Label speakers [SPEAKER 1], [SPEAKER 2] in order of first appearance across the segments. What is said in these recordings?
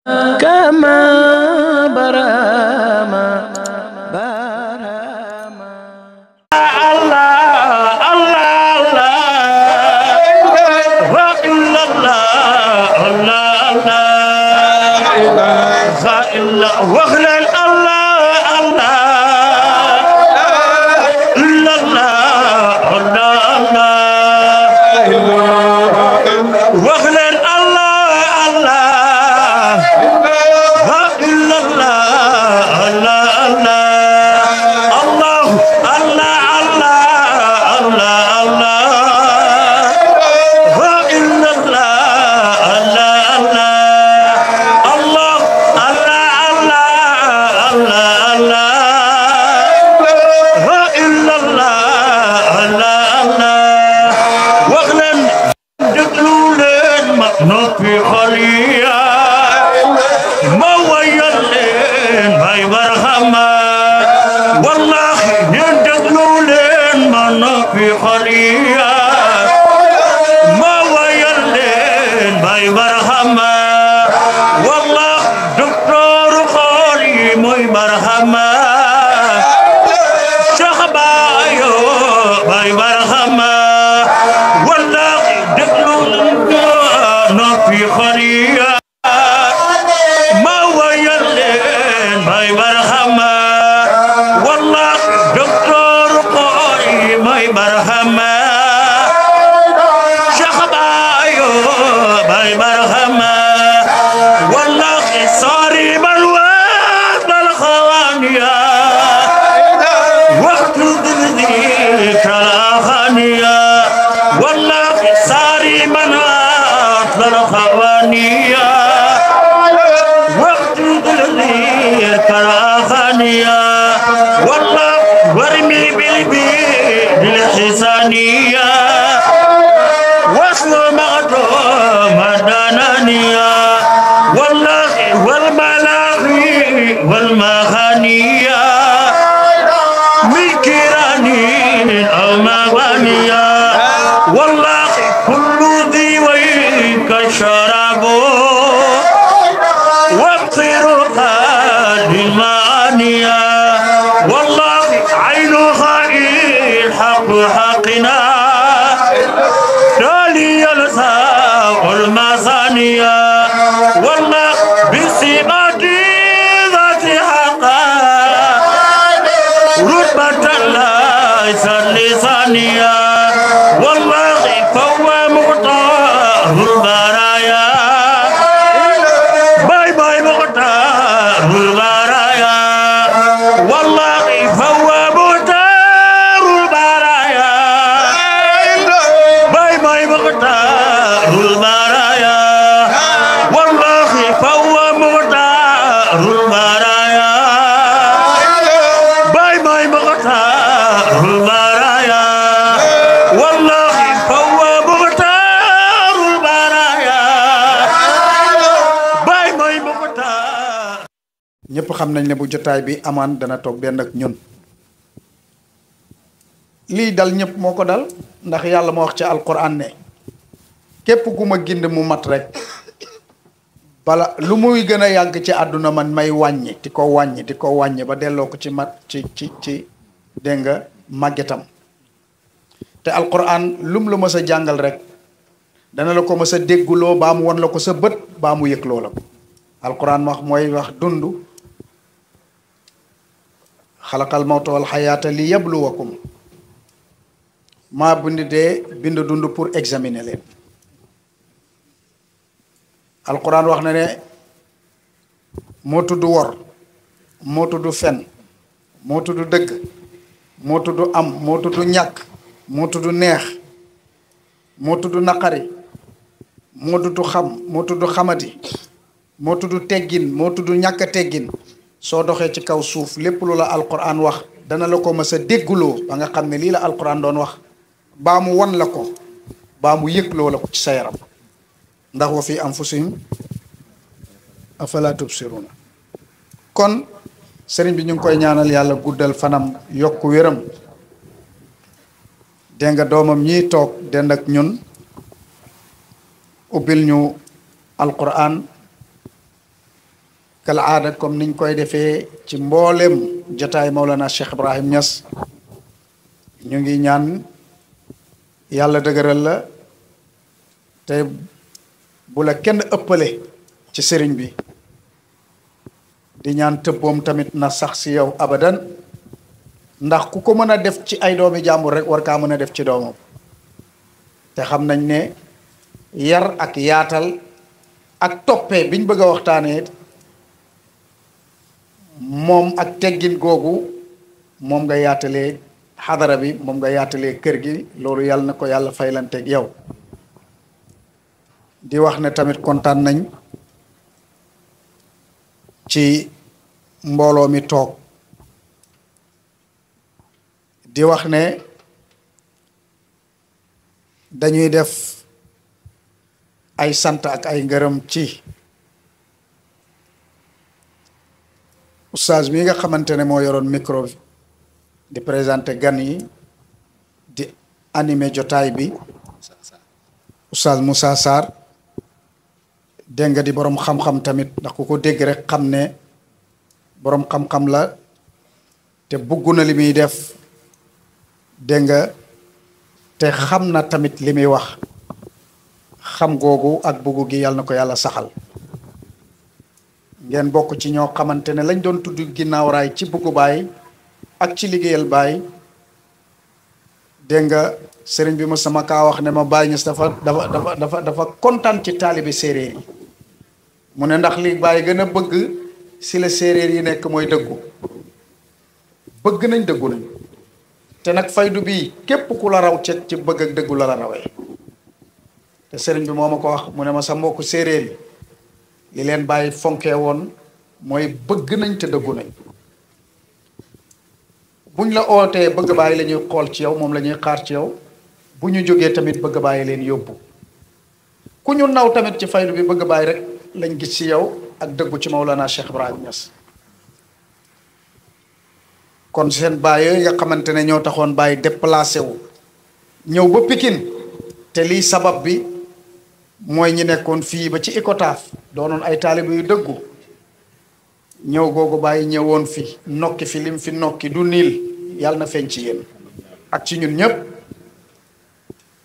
[SPEAKER 1] كما برهما برهما الله الله الله إلا الله الله الله إلا وغلا الله الله إلا الله الله الله وغلا ñëpp xam nañ ne bu jotaay bi amaan dana toog benn ak ñun lii dal ñëpp moo ko dal ndax yàlla moo wax ci alquran ne képp ku ma gind mu mat rek bala lu muy gën a yàgg ci àdduna man may wàññi di ko wàññi ba delloo ko ci mat ci dégg nga màggetam te alquran lum la mës a jàngal rek dana la ko mës a dégguloo baa mu won la ko sa bët baa mu yëgloo la ko alquran wax mooy wax dund xalaqal mawta wal xayaata li yabluwakum maa bind dund pour examiner leen alquran wax na ne moo tudd wor moo tudd fen moo tudd dëgg moo tudd am moo tudd ñàkk moo tudd neex moo tudd naqari moo tudd xam moo tudd xamadi moo tudd teggin moo tudd ñàkk teggin soo doxee ci kaw suuf lépp lu la alquran wax dana la ko mës a dégguloo ba nga xam ne lii la alquran doon wax baa mu wan la ko baa mu yëgloo la ko ci sa yaram ndax wa fi anfusihim afala tubsiruna kon sëriñ bi ñu ngi koy ñaanal yàlla guddal fanam yokk wéram dégg nga doomam ñiy toog dend ak ñun ubbil ñu alquran kal aada comme niñ koy defee ci mboolem jotaay Maulana Cheikh Ibrahim Niass ñu ngi ñaan yàlla dëgëral la te bu la kenn ëppale ci sëriñ bi di ñaan tëbboom tamit na sax si yow abadan ndax ku ko mën a def ci ay doomi jàmbur rek war kaa mën a def ci doomam te xam nañ ne yar ak yaatal ak toppee biñ bëgg a waxtaanee moom ak teggin googu moom nga yaatalee xadara bi moom nga yaatalee kër gi loolu yàlla na ko yàlla faylanteeg yow di wax ne tamit kontaan nañ ci mbooloo mi toog di wax ne dañuy def ay sant ak ay ngërëm ci oustaz mi nga xamante ne moo yoroon micro bi di présenter gan yi di animer jotaay bi oustaz Moussa Sarr dégg nga di borom xam-xam tamit ndax ku ko dégg rek xam ne borom xam-xam la te bugg na li muy def dégg nga te xam na tamit li muy wax xam googu ak bugg gi yàlla na ko yàlla saxal ngeen bokk ci ñoo xamante ne lañ doon tudd ginnaaw raay ci buggu baay ak ci liggéeyal baay dégg nga sëriñ bi ma sama kaa wax ne ma Baay Ñas dafa kontaan ci taalibi séeréer yi mu ne ndax li baay gën a bëgg si la séeréer yi nekk mooy dëggu bëgg nañ dëggu nañ te nag faydu bii képp ku la raw ci bëgg ak dëggu la la rawee te sëriñ bi moo ma ko wax mu ne ma sa mbokku séeréer yi li leen bàyyi fonkee woon mooy bëgg nañ te dëggu nañ buñ la ootee bëgg bàyyi la ñuy xool ci yow moom la ñuy xaar ci yow bu ñu jógee tamit bëgg bàyyi leen yóbbu ku ñu naw tamit ci faydu bi bëgg bàyyi rek lañ gis ci yow ak dëggu ci Maulana Cheikh Ibrahim Niass kon seen bàyyi nga xamante ne ñoo taxoon bàyyi déplacé wu ñëw ba Pikine te lii sabab bi mooy ñi nekkoon fii ba ci Icotaf doonoon ay taalibe yu dëggu ñëw googu bàyyi ñëwoon fi nokki fi lim fi nokki du niil yàlla na feeñ ci yéen ak ci ñun ñépp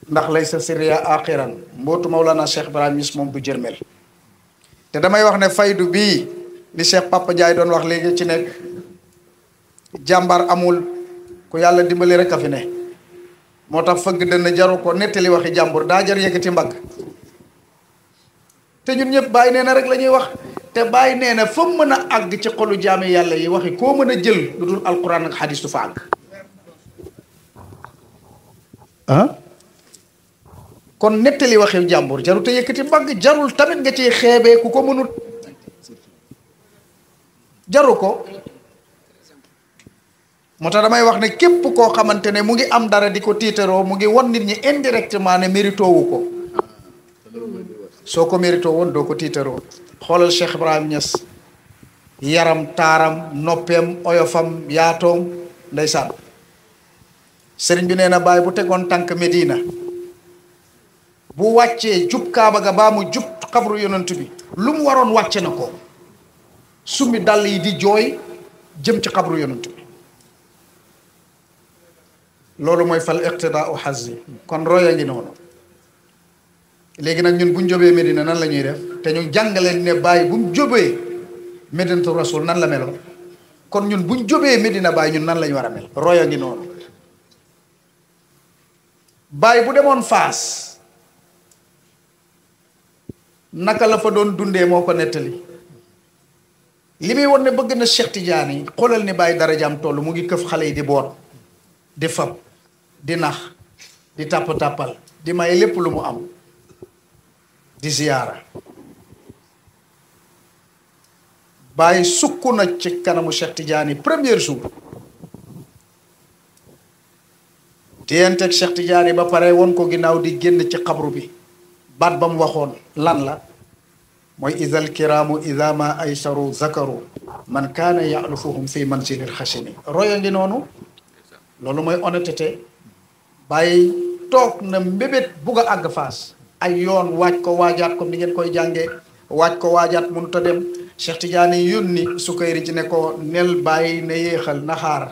[SPEAKER 1] ndax lay sa siriya axiran mbootu Maulana Cheikh Ibrahim Niass moom du jërmel te damay wax ne faydu bii li Cheikh Papa Ndiaye doon wax léegi ci nekk jàmbaar amul ku yàlla dimbali rek a fi ne moo tax fëgg dënn jaru ko nettali waxi jàmbur daa jar yëkkati mbagg te ñun ñëpp bàyyi nee na rek la ñuy wax te bàyyi nee na fa mën a àgg ci xolu jaami yàlla yi waxi koo mën a jël lu dul alquran ak xadis du fa àgg kon nettali waxi jàmbur jarul te yëkkati mbagg jarul tamit nga ciy xeebee ku ko mënut jaru ko moo tax damay wax ne képp koo xamante ne mu ngi am dara di ko tiitaroo mu ngi won nit ñi indirectement ne mérito wu ko soo ko mérito woon doo ko tiitaroo xoolal Cheikh Ibrahim Niass yaram taaram noppeem oyofam yaatoom ndeysaan sëriñ bi nee na Baay bu tegoon tànk Medina bu wàccee jub Kaaba ga baa mu jub xabru yonent bi lu mu waroon wàcce na ko summi dàll yi di jooy jëm ci xabru yonent bi loolu mooy fal iqtidaau xazzi kon roya ngi noonu léegi nag ñun bu ñu jóbee Medina nan la ñuy def te ñu jàngaleen ne Baay bu ñu jóbee Medinatu Rasul nan la meloon kon ñun bu ñu jóbee Medina Baay ñun nan la ñu war a mel roya ngi noonu Baay bu demoon Faas naka la fa doon dundee moo ko nettali li muy won ne bëgg na Cheikh Tidiane yi xoolal ni Baay darajaam toll mu ngi këf xale yi di boot di fab di nax di tàpp-tàppal di may lépp lu mu am di ziyaara Baay sukk na ci kanamu Cheikh Tidiane premier jour téyanteeg Cheikh Tidiane ba pare won ko ginnaaw di génn ci xabru bi baat ba mu waxoon lan la mooy idal kiraamu ida ma aysaru zakaru man kaana yalufuhum fi manzilil xasini roya ngi noonu loolu mooy honnêteté Baay toog na mbébét bugg a àgg Faas ay yoon waaj ko waajaat comme ni ngeen koy jàngee waaj ko waajaat mënut a dem Cheikh Tidiane yónni Sukayri ci ne ko nel bàyyi na yéexal na xaar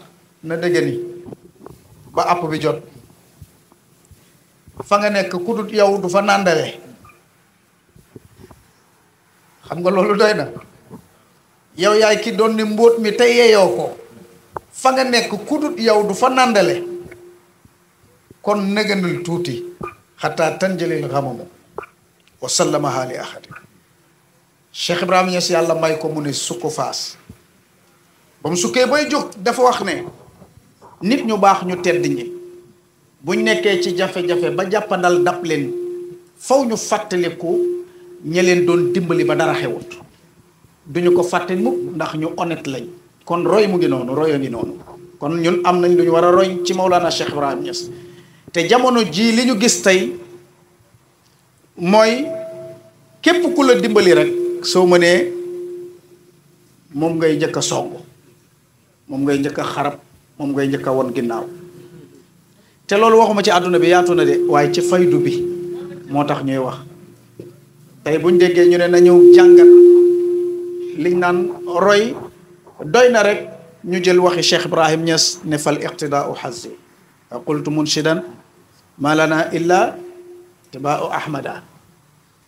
[SPEAKER 1] na dëggani ba àpp bi jot fa nga nekk ku dut yow du fa nàndale xam nga loolu doy na yow yaay ki doon ni mbóot mi te yeyoo ko fa nga nekk ku dut yow du fa nàndale kon nëgënal tuuti xataa tanjalil xamamu wa sallamaha li ahadi Cheikh Ibrahima Niass yàlla may ko mu ne sukk faas ba mu sukkee bay jóg dafa wax ne nit ñu baax ñu tedd ñi buñ nekkee ci jafe-jafe ba jàppandal dab leen faw ñu fàttaliku ña leen doon dimbali ba dara xewut duñu ko fàtte mukk ndax ñu honnête lañ kon roy mu ngi noonu royo ngi noonu kon ñun am nañ lu ñu war a roy ci Mawlana Cheikh Ibrahima Niass te jamono jii li ñu gis tey mooy képp ku la dimbali rek soo mënee moom ngay njëkk a song moom ngay njëkk a xarab moom ngay njëkk a won ginnaaw te loolu waxuma ci àdduna bi yaatu na de waaye ci faydu bi moo tax ñuy wax tey buñ déggee ñu ne nañu jàngat liñ naan roy doy na rek ñu jël waxi Cheikh Ibrahim Niass ne fal iqtidaau xazzi qultu munshidan ma lana illa tibaau ahmada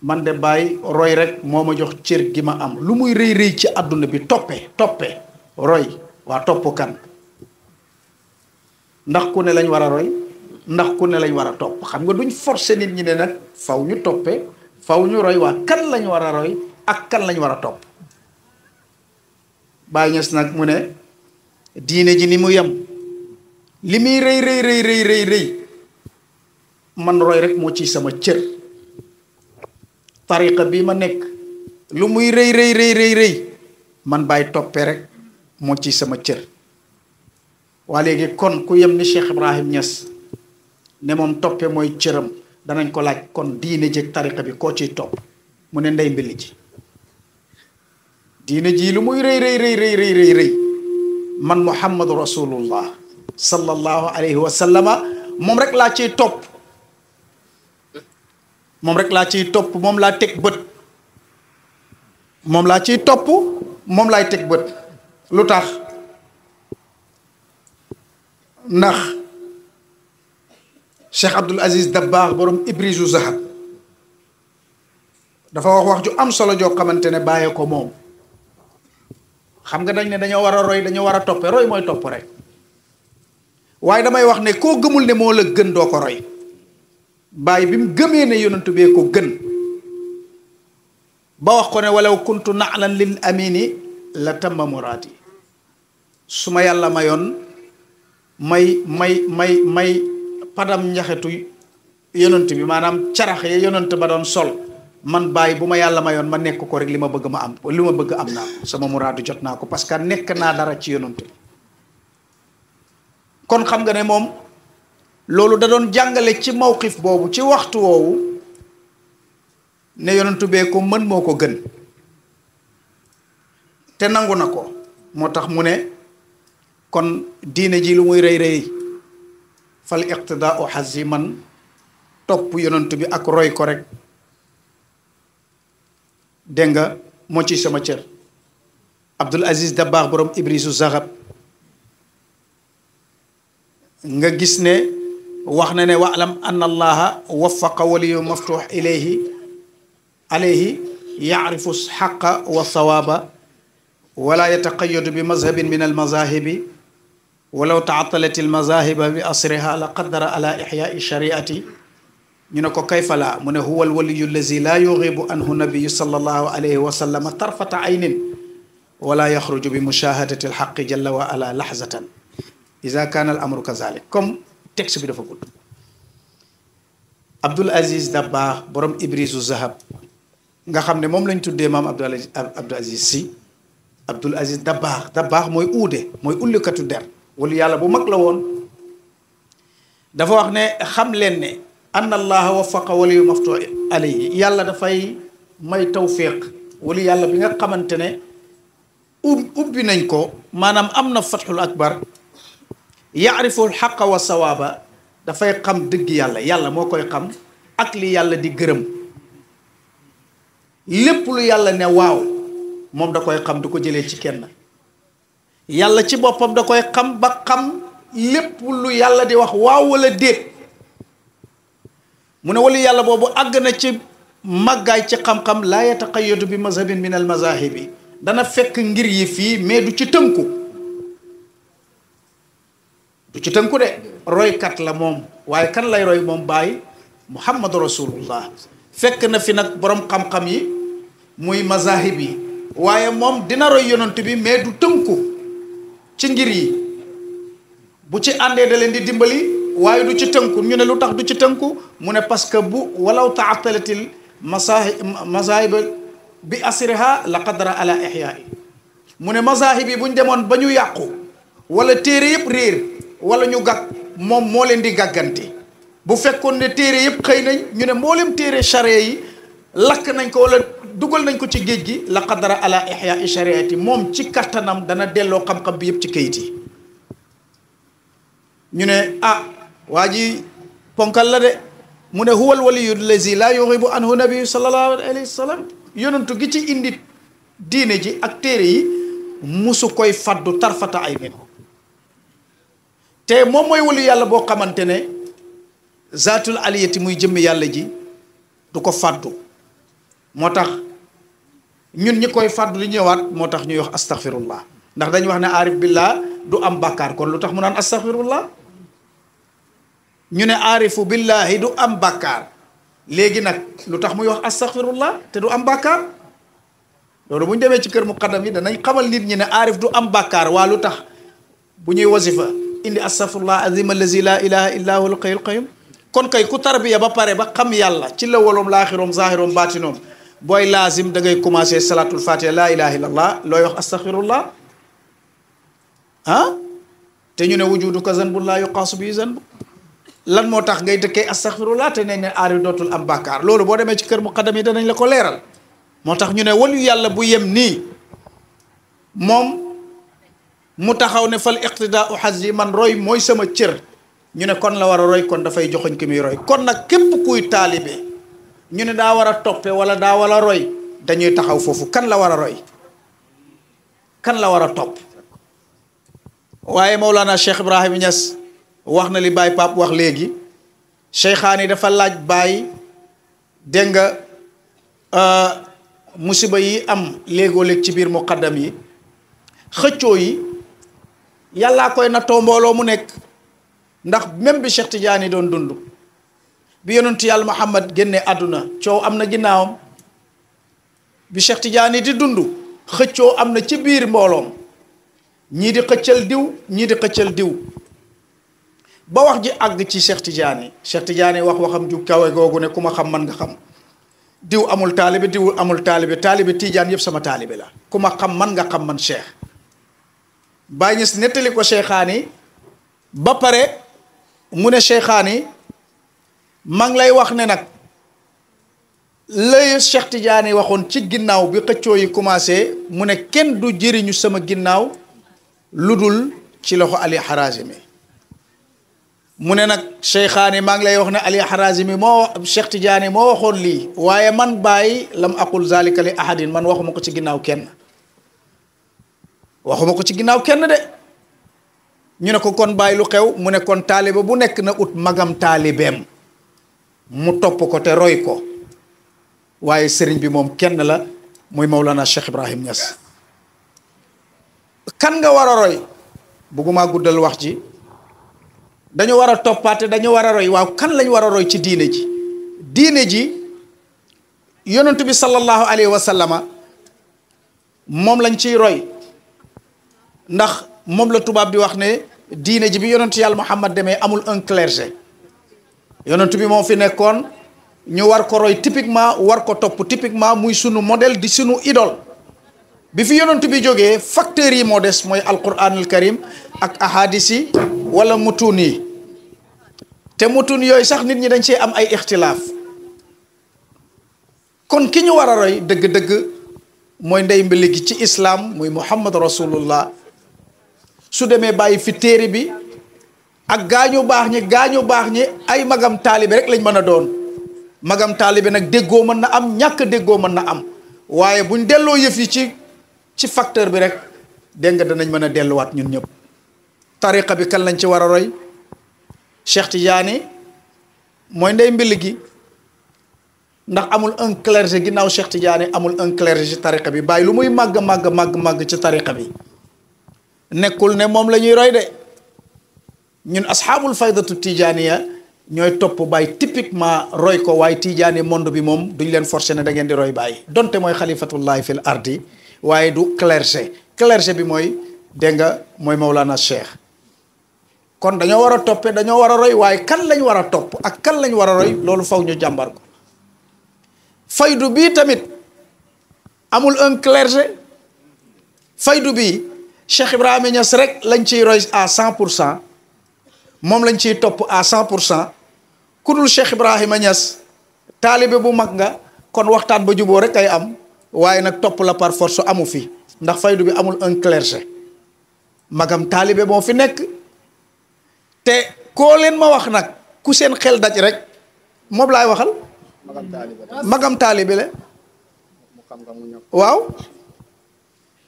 [SPEAKER 1] man de bàyyi roy rek moo ma jox cër gi ma am lu muy rëy rëy ci àdduna bi toppe roy waa topp kan ndax ku ne lañ war a roy ndax ku ne lañ war a topp xam nga duñ forcer nit ñi ne nag faw ñu toppe faw ñu roy waa kan lañ war a roy ak kan lañ war a topp Baay Ñas nag mu ne diine ji ni mu yem li muy rëy man roy rek moo ci sama cër tariqa bi ma nekk lu muy rëy man Baay toppee rek moo ci sama cër waa léegi kon ku yem ni Cheikh Ibrahim Niass ne moom toppe mooy cëram danañ ko laaj kon diine ji tariqa bi koo ciy topp mu ne ndey mbili ji diine ji lu muy rëy man Muhammadu Rasulullah sallallahu alayhi wa sallama moom rek laa ciy topp moom laa teg bët moom laa ciy topp moom laay teg bët lu tax ndax Cheikh Abdul Aziz Dabakh borom Ibrisu Zahab dafa wax ju am solo joo xamante ne bàyyee ko moom xam nga dañ ne dañoo war a roy dañoo war a toppe roy mooy topp rek waaye damay wax ne koo gëmul ne moo la gën doo ko roy bàyyi bi mu gëmee ne yonentu bee ko gën ba wax ko ne walaw kuntu na'lan lil amini la tamma muraadi su ma yàlla mayoon may padam njaxetu yonent bi maanaam carax ya yonent ba doon sol man bàyyi bu ma yàlla mayoon ma nekk ko rek li ma bëgg am naa ko sama muraadu jot naa ko parce que nekk naa dara ci yonent bi kon xam nga ne moom loolu da doon jàngale ci mawqif boobu ci waxtu woowu ne yonentu bee ko mën moo ko gën te nangu na ko moo tax mu ne kon diine ji lu muy rëy fal iqtidaau xazzi man topp yonentu bi ak roy ko rek dégg nga moo ci sama cër Abdul Aziz Dabakh borom Ibrisu Zahab nga gis ne wax na ne wa'lam anna allaha waffaqa waliyu maftuux alayhi yacrifu xaqa wa sawaaba wala yataqayadu bi mazhabin min almazahibi walaw taatalat almazahiba bi asriha la qadara ala ixyaai shariati ñu ne ko kayfa la mu ne huwa alwaliyu allazi la yugibu anhu nabiyu sallallahu alayhi wa sallam tarfata aynin wala yaxruju bi mushahadati alxaqi jalla wa ala lahzatan ida kaana al amru kazalik comme texte bi dafa gudd Abdul Aziz Dabakh borom Ibrisu Zahab nga xam ne moom lañ tuddee maam Abdul Aziz si Abdul Aziz Dabakh mooy uude mooy ullikatu der wala yàlla bu mag la woon dafa wax ne xam leen ne anna allaha wafaqa waliyu maftu alayhi yàlla dafay may tawfiq wala yàlla bi nga xamante ne ubbi nañ ko maanaam am na fathul akbar yaarifu xaqa wa sawaaba dafay xam dëgg yàlla moo koy xam ak li yàlla di gërëm lépp lu yàlla ne waaw moom da koy xam du ko jëlee ci kenn yàlla ci boppam da koy xam ba xam lépp lu yàlla di wax waaw wala déet mu ne wali yàlla boobu àgg na ci màggaay ci xam-xam laa yataqayyadu bi mazhabin min al mazahibi dana fekk ngir yi fii mais du ci tënku de roykat la moom waaye kan lay roy moom Baay Muhammadu Rasulullah fekk na fi nag borom xam-xam yi muy mazahib yi waaye moom dina roy yonent bi mais du tënku ci ngir yi bu ci àndee da leen di dimbali waaye du ci tënku ñu ne lu tax du ci tënku mu ne parce que bu walaw taatalatil mazahib bi asriha la qadara ala ihyaai mu ne mazahib yi bu ñu demoon ba ñu yàqu wala téere yëpp réer wala ñu gàgg moom moo leen di gàggante bu fekkoon ne téere yëpp xëy nañ ñu ne mboolem téere charia yi lakk nañ ko wala dugal nañ ko ci géej gi la qadara ala ihyaai shariati moom ci kattanam dana delloo xam-xam bi yëpp ci kayit yi ñu ne waa ji ponkal la de mu ne huwal waliyu lazi laa yuxibu anhu nabiyu sallallahu alayhi wa sallam yonentu gi ci indi diine ji ak téere yi musu koy faddu tarfata ay nen te moom mooy waliyu yàlla boo xamante ne zaatul aliyati muy jëmmi yàlla ji du ko faddu moo tax ñun ñi koy faddu di ñëwaat moo tax ñuy wax astaghfirullah ndax dañuy wax ne aarif billah du am bàkkaar kon lu tax mu naan astaghfirullah ñu ne aarifu billahi du am bàkkaar léegi nag lu tax muy wax astaghfirullah te du am bàkkaar loolu bu ñu demee ci kër muqaddam yi danañ xamal nit ñi ne aarif du am bàkkaar waa lu tax bu ñuy wasifa indi astaghfirullah azim allazi la ilaha illa huwa al-hayyul qayyum kon kay ku tarbiya ba pare ba xam yàlla ci la waloom laaxiroom zaahiroom baatinoom booy laazim da ngay commencé salatul fatiha la ilaha illallah looy wax astaghfirullah te ñu ne wujuduka zanbun la yuqaasu bi zanb lan moo tax ngay dëkkee astaghfirullah te ne aarif dootul am bàkkaar loolu boo demee ci kër muqaddam yi danañ la ko leeral moo tax ñu ne walu yàlla bu yem nii moom mu taxaw ne fal iqtidaau xasbi man roy mooy sama cër ñu ne kon la war a roy kon dafay joxoñ ki muy roy kon nag képp kuy taalibe ñu ne daa war a toppe wala daa war a roy dañuy taxaw foofu kan la war a roy kan la war a topp waaye Mawlana Cheikh Ibrahim Niass wax na li Baye Pape wax léegi Cheikhaani dafa laaj Baye dégg nga musiba yi am léegoo léeg ci biir muqaddam yi xëccoo yi yàllaa koy nattoo mbooloo mu nekk ndax même bi Cheikh Tidiane doon dund bi yonentu yàlla Muhammad génne àdduna coow am na ginnaawam bi Cheikh Tidiane di dund xëccoo am na ci biir mbooloom ñii di xëccal diw ñii di xëccal diw ba wax ji àgg ci Cheikh Tidiane wax waxam ju kawe googu ne ku ma xam man nga xam diw amul taalibe diw amul taalibe Tidiane yëpp sama taalibe la ku ma xam man nga xam man Cheikh Baye Niass nettali ko Cheikhaani ba pare mu ne Cheikhaani maa ngi lay wax ne nag lay Cheikh Tidiane waxoon ci ginnaaw bi xëccoo yi commencé mu ne kenn du jëriñu sama ginnaaw lu dul ci loxo Ali Harazimi mu ne nag Cheikhaani maa ngi lay wax ne Ali Harazimi moo Cheikh Tidiane moo waxoon lii waaye man Baye lam aqul zalika li ahadin man waxuma ko ci ginnaaw kenn de ñu ne ko kon Baye lu xew mu ne kon taalibe bu nekk na ut magam taalibeem mu topp ko te roy ko waaye sëriñ bi moom kenn la muy Mawlana Cheikh Ibrahim Niass kan nga war a roy bëgguma guddal wax ji dañu war a toppaate dañu war a roy waaw kan lañu war a roy ci diine ji yonent bi sallallahu alayhi wa sallama moom lañ ciy roy ndax moom la tubaab di wax ne diine ji bi yonent yàlla Muhammad demee amul un clergé yonent bi moo fi nekkoon ñu war ko roy typiquement war ko topp typiquement muy sunu modèle di sunu idole bi fi yonent bi jógee facteurs yi moo des mooy alquranul karim ak ahadis yi wala mutun yi te mutun yooyu sax nit ñi dañ cee am ay ixtilaaf kon ki ñu war a roy dëgg-dëgg mooy ndey mbili gi ci islam muy muhammad rasulullah su demee bàyyi fi téere bi ak gaañu baax ñi ay magam taalibe rek lañ mën a doon magam taalibe nag déggoo mën na am ñàkk déggoo mën na am waaye buñ delloo yëf yi ci ci facteur bi rek dégg nga danañ mën a delluwaat ñun ñëpp. tariqa bi kan lañ ci war a roy Cheikh Tidiane mooy ndey mbill gi ndax amul un clergé ginnaaw Cheikh Tidiane amul un clergé ci tariqa bi bàyyi lu muy màgg ci tariqa bi nekkul ne moom la ñuy roy de ñun asxaabul faydatu tijaaniya ñooy topp Baay typiquement roy ko waaye tijaani monde bi moom duñ leen forcer ne da ngeen di roy Baay donte mooy xalifatullahi fil ardi waaye du clergé bi mooy dégg nga mooy Mawlana Cheikh. kon dañoo war a toppe dañoo war a roy waaye kan lañ war a topp ak kan lañ war a roy loolu faw ñu jàmbar ko. faydu bii tamit amul un clergé faydu bii Cheikh Ibrahima Niass rek lañ ciy roy à 100%. moom lañ ciy topp à 100% ku dul Cheikh Ibrahima Niass taalibe bu mag nga kon waxtaan ba juboo rek ay am waaye nag topp la par force amu fi ndax faydu bi amul un clergé magam taalibe moo fi nekk te koo leen ma wax nag ku seen xel daj rek moom laay waxal magam taalibe la waaw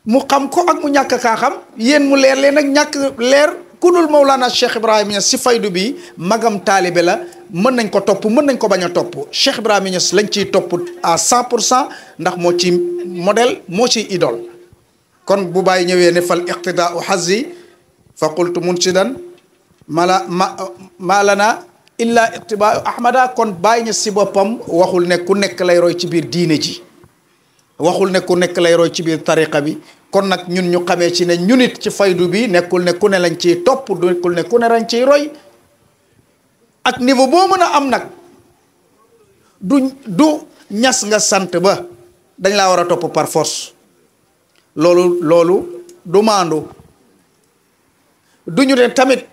[SPEAKER 1] mu xam ko ak mu ñàkk kaa xam yéen mu leer leen ak ñàkk leer ku dul Mawlana Cheikh Ibrahima Niass si faydu bi magam taalibe la mën nañ ko topp mën nañ ko bañ a topp Cheikh Ibrahima Niass lañ ciy topp à 100% ndax moo ci modèle moo ciy idole kon bu bàyyi ñëwee ne fal iqtidaau hazzi fa qultu munsidan ma lana illa iqtibaau ahmada kon bàyyi Niass si boppam waxul ne ku nekk lay roy ci biir diine ji waxul ne ku nekk lay roy ci biir tariqa bi kon nag ñun ñu xamee ci ne ñun it ci faydu bi nekkul ne ku ne lañ ciy topp nekkul ne ku ne lañ ciy roy ak niveau boo mën a am nag du ñas nga sant ba dañ laa war a topp par force loolu du maandu du ñu ne tamit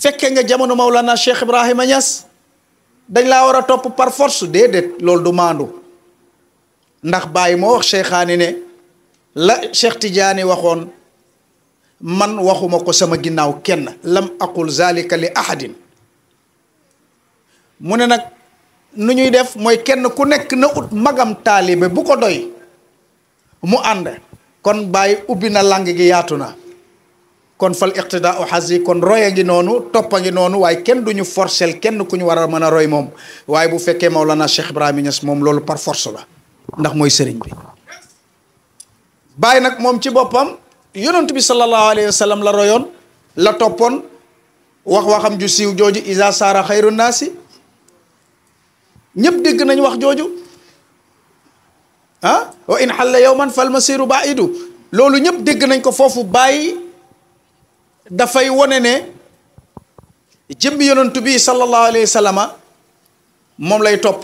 [SPEAKER 1] fekke nga jamono Mawlana Cheikh Ibrahima Niass dañ laa war a topp par force déedéet loolu du maandu ndax Baye moo wax Cheikhaani ne la Cheikh Tidiane waxoon man waxuma ko sama ginnaaw kenn lam aqul zalika li ahadin mu ne nag nu ñuy def mooy kenn ku nekk na ut magam taalibe bu ko doy mu ànd kon Baye ubbi na lang gi yaatu na kon fal iqtidaau hazi kon roy a ngi noonu toppa ngi noonu waaye kenn duñu forcel kenn ku ñu war a mën a roy moom waaye bu fekkee Mawlana Cheikh Ibrahima Niass moom loolu par force la ndax mooy sëriñ bi Baay nag moom ci boppam yonent bi sallallahu alayhi wa sallam la royoon la toppoon waxam ju siiw jooju isa saara xayru naasi ñëpp dégg nañ wax jooju wa in xalla yawman fal masiru baidu loolu ñëpp dégg nañ ko foofu Baay dafay wone ne jëmbi yonent bi sallallahu alayhi wa sallama moom lay topp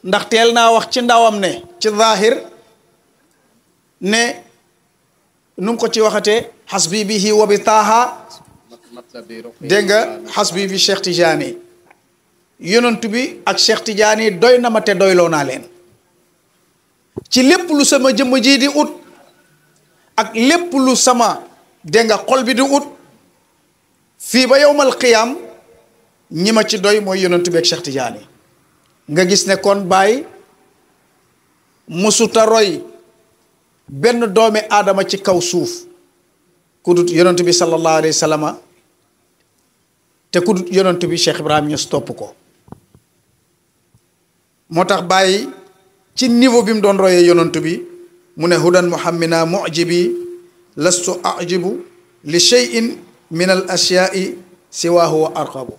[SPEAKER 1] ndax teel naa wax ci ndawam ne ci zahir ne nu mu ko ci waxatee xasbi bihi wa bi taaha dégg nga xasbi bi Cheikh Tidiane yonent bi ak Cheikh Tidiane doy na ma te doyloo naa leen ci lépp lu sama jëmm ji di ut ak lépp lu sama dégg nga xol bi di ut fii ba yowmal qiyaam ñi ma ci doy mooy yonent bi ak Cheikh Tidiane nga gis ne kon Baay musuta roy benn doomi aadama ci kaw suuf ku dut yonent bi sallallahu alayhi wa sallam te ku dut yonent bi Cheikh Ibrahima Niass topp ko moo tax Baay ci niveau bi mu doon royee yonent bi mu ne hudan muhammina mujibi lastu ajibu li shay'in min al ashyaa'i siwaahu wa arqabu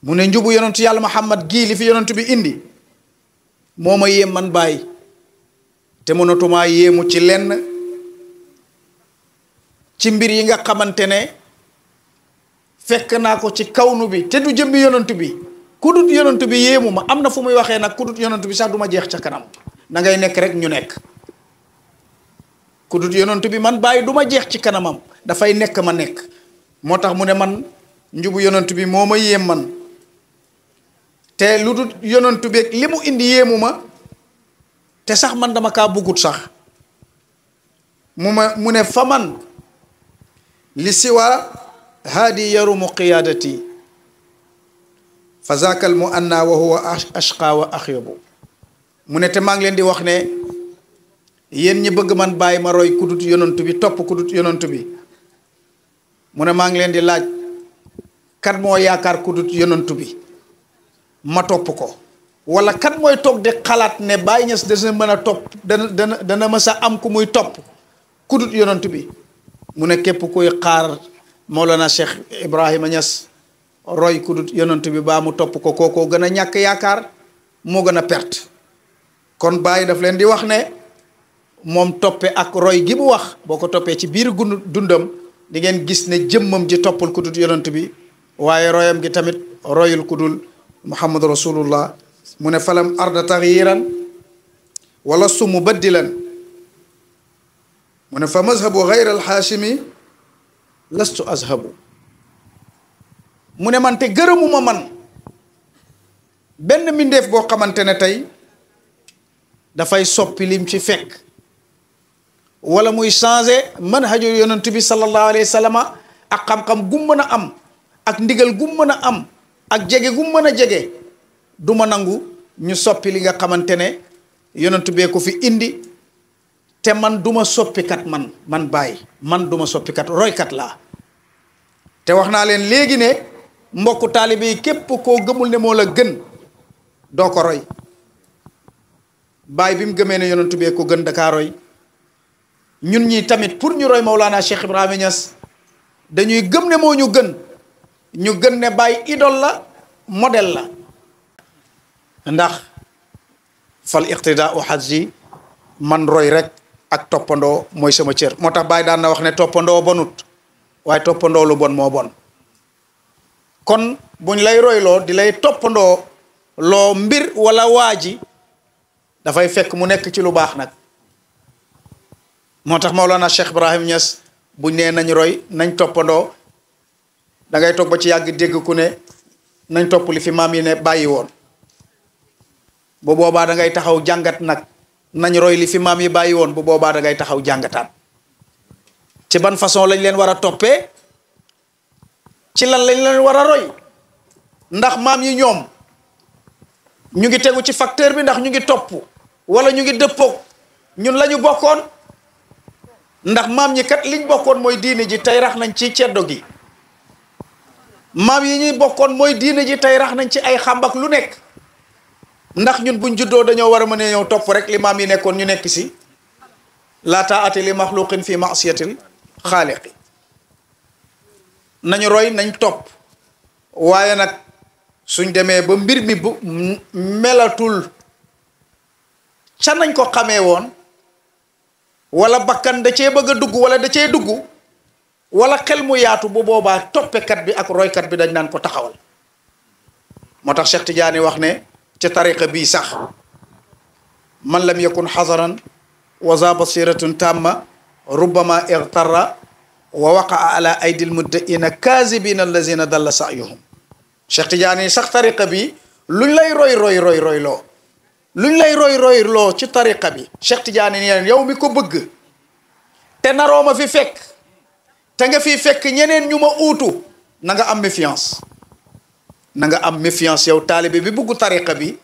[SPEAKER 1] mu ne njubu yonentu yàlla Muhammad gii li fi yonent bi indi moo ma yéem man Baay te mënatumaa yéemu ci lenn ci mbir yi nga xamante ne fekk naa ko ci kawnu bi te du jëmbi yonent bi ku dut yonent bi yéemu ma am na fu muy waxee nag ku dut yonent bi sax du ma jeex ca kanam da ngay nekk rek ñu nekk ku dut yonent bi man Baay du ma jeex ci kanamam dafay nekk ma nekk moo tax mu ne man njubu yonent bi moo ma yéem man te lu dul yonentu beeg li mu indi yéemu ma te sax man dama kaa buggut sax mu ne fa man li siwa haadi yarumu qiyaadati fa zaakal mu anna wa huwa ashqa wa axyabu mu ne te maa ngi leen di wax ne yéen ñi bëgg man bàyyi ma roy kudut yonantu bi topp kudut yonantu bi mu ne maa ngi leen di laaj kan moo yaakaar kudut yonantu bi ma topp ko wala kan mooy toog de xalaat ne Baye Niass dana mën a topp dana mës a am ku muy topp kudut yonantu bi mu ne képp kuy xaar Mawlana Cheikh Ibrahima Niass roy kudut yonantu bi baa mu topp ko kookoo gën a ñàkk yaakaar moo gën a perte kon Baye daf leen di wax ne moom toppe ak roy gi mu wax boo ko toppee ci biir dundam di ngeen gis ne jëmmam ji toppul ku dul yonent bi waaye royam gi tamit royul ku dul muhammadu rasulullah mu ne falam arda taxyiran wala su mubaddilan mu ne fa mazhabu gayra alxaashimi lastu azhabu mu ne man te gërëmuma man benn mbindeef boo xamante ne tey dafay soppi lim ci fekk wala muy changé manhaju yonent bi sallallahu alayhi wa sallam ak xam-xam gum mën a am ak ndigal gum mën a am ak jege gum mën a jege du ma nangu ñu soppi li nga xamante ne yonent bee ko fi indi te man du ma soppikat man Baye man du ma soppikat roykat laa te wax naa leen léegi ne mbokku taalibe yi képp koo gëmul ne moo la gën doo ko roy Baye bi mu gëmee ne yonent bee ko gën dakaa roy ñun ñi tamit pour ñu roy Mawlana Cheikh Ibrahima Niass dañuy gëm ne moo ñu gën ne Baye idole la modèle la ndax fal iqtidaau hajji man roy rek ak toppandoo mooy sama cër moo tax Baye daan na wax ne toppandoo bonut waaye toppandoo lu bon moo bon kon buñ lay royloo di lay toppandoo loo mbir wala waaji dafay fekk mu nekk ci lu baax nag moo tax Mawlana Cheikh Ibrahim Niass buñ nee nañ roy nañ toppandoo da ngay toog ba ci yàgg dégg ku ne nañ topp li fi maam yi ne bàyyi woon bu boobaa da ngay taxaw jàngat nag nañ roy li fi maam yi bàyyi woon bu boobaa da ngay taxaw jàngataat ci ban façon lañ leen war a toppee ci lan lañ leen war a roy ndax maam yi ñoom ñu ngi tegu ci facteur bi ndax ñu ngi topp wala ñu ngi dëppoog ñun la ñu bokkoon ndax maam ñi kat liñ bokkoon mooy diine ji tey rax nañ ci ceddo gi maam yi ñuy bokkoon mooy diine ji tey rax nañ ci ay xàmbak lu nekk ndax ñun buñ juddoo dañoo war a mën a ñëw topp rek li maam yi nekkoon ñu nekk si laa taa'ata li maxluqin fi ma'siyatil xaaliqi nañu roy nañ topp waaye nag suñ demee ba mbir mi bu melatul ca nañ ko xamee woon wala bakkan da cee bëgg a dugg wala da cee dugg wala xel mu yaatu bu boobaa toppekat bi ak roykat bi dañ naan ko taxawal moo tax Cheikh Tidiane wax ne ci tariqa bii sax man lam yakun xazaran wa za basiratun tamma rubbama igtarra wa waqaa ala aydil muddaina kaazibina allazina dalla sa'yuhum Cheikh Tidiane sax tariqa bi luñ lay roy loo luñ lay roy loo ci tariqa bi Cheikh Tidiane neen yow mi ko bëgg te naroo ma fi fekk te nga fi fekk ñeneen ñu ma uutu na nga am méfiance na nga am méfiance yow taalibe bi bëggu tariqa bi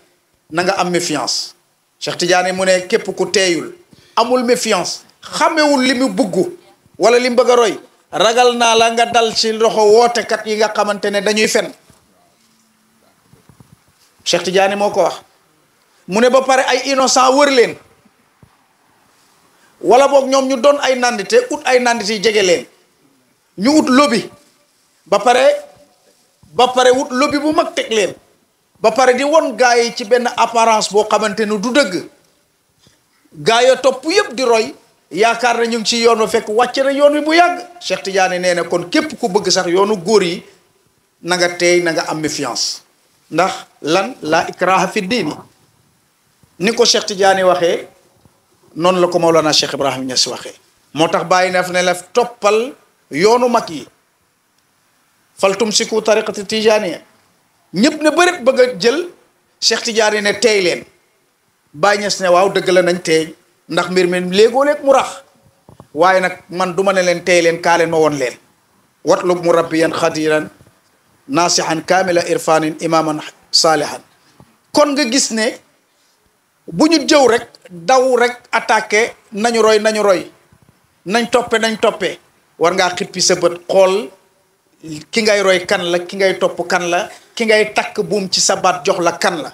[SPEAKER 1] na nga am méfiance Cheikh Tidiane mu ne képp ku teeyul amul méfiance xamewul li mu bëgg wala li mu bëgg a roy ragal naa la nga dal ci loxo wootekat yi nga xamante ne dañuy fen Cheikh Tidiane moo ko wax mu ne ba pare ay innocent wër leen wala boog ñoom ñu doon ay nandite ut ay nandite yi jege leen ñu ut lobby ba pare wut lobby bu mag teg leen ba pare di won gaa yi ci benn apparence boo xamante ne du dëgg gaa yo topp yëpp di roy yaakaar na ñu ngi ci yoon wa fekk wàcce na yoon wi bu yàgg Cheikh Tidiane nee na kon képp ku bëgg sax yoonu góor yi na nga teey na nga am méfiance ndax lan la ikraha fi diini ni ko Cheikh Tidiane waxee noonu la ko Mawlana Cheikh Ibrahim Niass waxee moo tax bàyyi na ne la toppal yoonu mag yi fal tumsiku tariqati tijaaniya ñëpp ne bërit bëgg a jël Cheikh Tidiane ne teey leen Baye Niass ne waaw dëgg la nañ teey ndax mbir mi léegoo léeg mu rax waaye nag man du ma ne leen teey leen kaa leen ma woon leen watlub murabbiyan xadiran naasihan kaamila irfanin imaman saalihan kon nga gis ne bu ñu jëw rek daw rek attaqué nañu roy nañ toppe war ngaa xippi sa bët xool ki ngay roy kan la ki ngay topp kan la ki ngay takk buum ci sa baat jox la kan la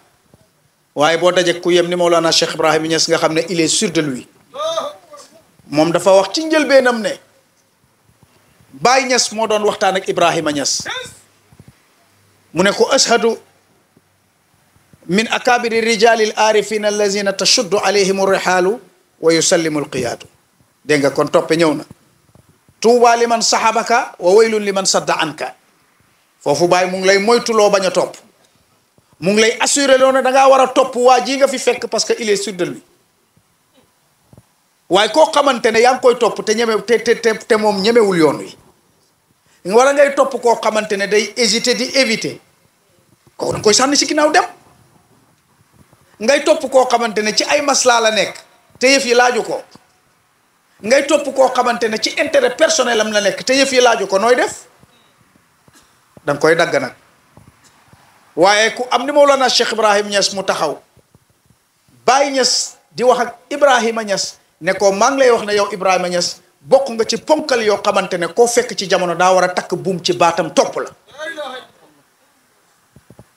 [SPEAKER 1] waaye boo dajee ku yem ni Mawlana Cheikh Ibrahim Niass nga xam ne il est sûr de lui moom dafa wax ci njëlbeenam ne Baye Niass moo doon waxtaan ak Ibrahima Niass mu ne ko ashhadu min akabiri rijali al arifina allazina tashuddu alayhim rihaalu wa yusallimu alqiyaadu dégg nga kon toppe ñëw na tuuba liman sahabaka wa waylun liman sadda anka foofu Baye mu ngi lay moytuloo bañ a topp mu ngi lay assuré loo ne da ngaa war a topp waa ji nga fi fekk parce que il est sûr de lui waaye koo xamante ne yaa ngi koy topp te moom ñemewul yoon wi wala ngay topp koo xamante ne day hésiter di éviter kooku da nga koy sànni si ginnaaw dem ngay topp koo xamante ne ci ay maslaa la nekk te yëf yi laaju ko ngay topp koo xamante ne ci intérêt personnel am la nekk te yëf yi laaju ko nooy def da nga koy dagg nag waaye ku am ni Mawlana Cheikh Ibrahim Niass mu taxaw Baye Niass di wax ak Ibrahima Niass ne ko maa ngi lay wax ne yow Ibrahima Niass bokk nga ci ponkal yoo xamante ne koo fekk ci jamono daa war a takk buum ci baatam topp la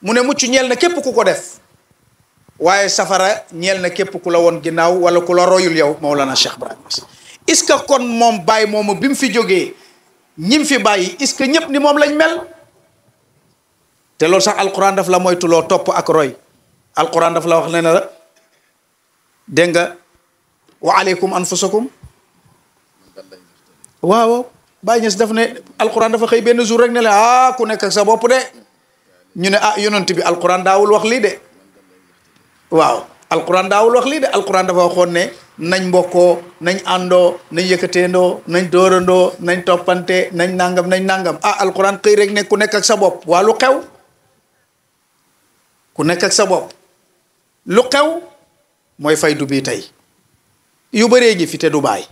[SPEAKER 1] mu ne mucc ñeel na képp ku ko def waaye safara ñeel na képp ku la woon ginnaaw wala ku la royul yow Mawlana Cheikh Ibrahim Niass est-ce que kon moom Baye moomu bi mu fi jógee ñim fi bàyyi est-ce que ñëpp ni moom lañ mel te loolu sax alquran daf la moytuloo topp ak roy alquran daf la wax ne na la dégg nga wa aleykum anfusakum waaw Baye Niass daf ne alquran dafa xëy benn jour rek ne la ku nekk ak sa bopp de ñu ne yonent bi alquran daawul wax lii de waaw alquran daawul wax lii de alquran dafa waxoon ne nañ mbokkoo nañ àndoo nañ yëkkateendoo nañ dóorandoo nañ toppante nañ nangam alquran xëy rek ne ku nekk ak sa bopp waa lu xew ku nekk ak sa bopp lu xew mooy faydu bii tey yu bëree ngi fi te du baay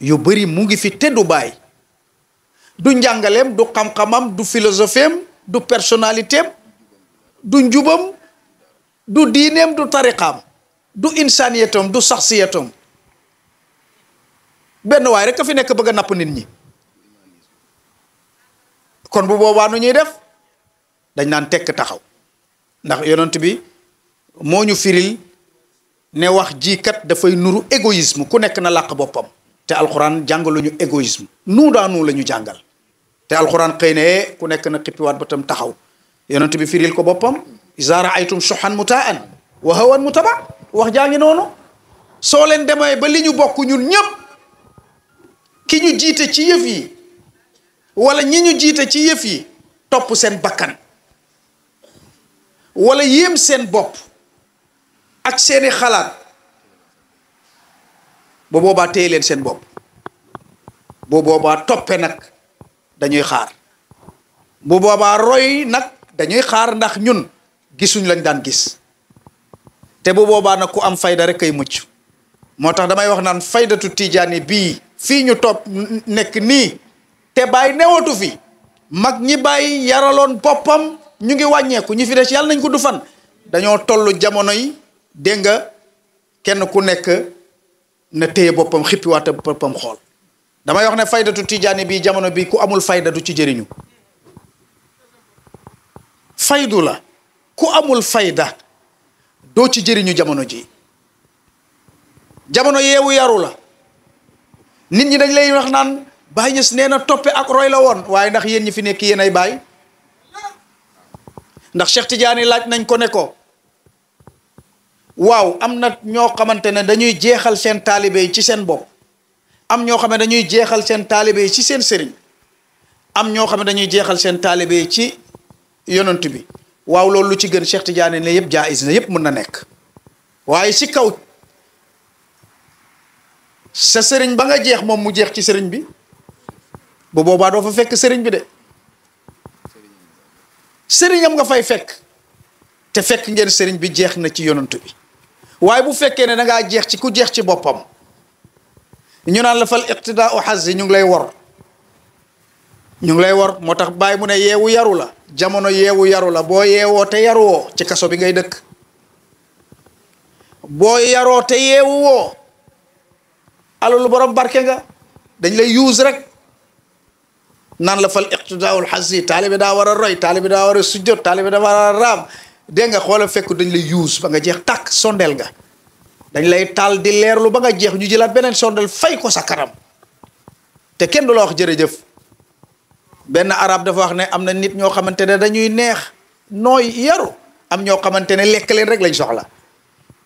[SPEAKER 1] yu bëri mu ngi fi te du baay du njàngaleem du xam-xamam du philosophéem du personnalitéem du njubam du diineem du tariqaam du insaniyatam du saxsiyatam benn waay rek a fi nekk bëgg a napp nit ñi kon bu boobaa nu ñuy def dañ naan tekk taxaw ndax yonent bi moo ñu firil ne wax ji kat dafay nuru égoïsme ku nekk na làq boppam te alxuraan jàngaluñu égoïsme nous daa nu la ñu jàngal te alxuraan xëy ne ku nekk na xippiwaat ba tam taxaw yonent bi firil ko boppam iza raaytum shuhan mutaan wa hawan mutaba wax jaa ngi noonu soo leen demee ba li ñu bokk ñun ñëpp ki ñu jiite ci yëf yi wala ñi ñu jiite ci yëf yi topp seen bakkan wala yéem seen bopp ak seeni xalaat bu boobaa téye leen seen bopp bu boobaa toppe nag dañuy xaar bu boobaa roy nag dañuy xaar ndax ñun gisuñ lañ daan gis te bu boobaa nag ku am fayda rek kay mucc moo tax damay wax naan faydatu tijaani bii fii ñu topp nekk nii te bàyyi newatu fi mag ñi bàyyi yaraloon boppam ñu ngi wàññeeku ñi fi des yàlla nañ ko du fan dañoo toll jamono yi dégg nga kenn ku nekk na téye boppam xippiwaate boppam xool damay wax ne faydatu tijaani bii jamono bii ku amul fayda du ci jëriñu faydu la ku amul fayda doo ci jëriñu jamono ji jamono yeewu yaru la nit ñi dañ lay wax naan Baye Niass nee na toppe ak roy la woon waaye ndax yéen ñi fi nekk yéen ay baay ndax Cheikh Tidiane laaj nañ ko ne ko waaw am na ñoo xamante ne dañuy jeexal seen taalibe yi ci seen bopp am ñoo xam ne dañuy jeexal seen taalibe yi ci seen sëriñ am ñoo xam ne dañuy jeexal seen taalibe yi ci yonent bi waaw loolu lu ci gën Cheikh Tidiane ne yëpp jaayis na yëpp mën na nekk waaye si kaw sa sëriñ ba nga jeex moom mu jeex ci sëriñ bi bu boobaa doo fa fekk sëriñ bi de sëriñam nga fay fekk te fekk ngeen sëriñ bi jeex na ci yonent bi waaye bu fekkee ne da ngaa jeex ci ku jeex ci boppam ñu naan la fal iqtidaau xas ñu ngi lay wor ñu ngi lay wor moo tax Baye mu ne yeewu yaru la jamono yeewu yaru la boo yeewoo te yaruwoo ci kaso bi ngay dëkk boo yaroo te yeewu woo alalu borom barke nga dañ lay use rek naan la fal iqtidaa'ul xasi taalibe daa war a roy taalibe daa war a sujjot taalibe daa war a raam dégg nga xoola fekk dañ lay use ba nga jeex tàkk sondeel nga dañ lay taal di leerlu ba nga jeex ñu jëlaat beneen sondeel fay ko sa kanam te kenn du la wax jërëjëf benn arab dafa wax ne am na nit ñoo xamante ne dañuy neex nooy yaru am ñoo xamante ne lekk leen rek lañ soxla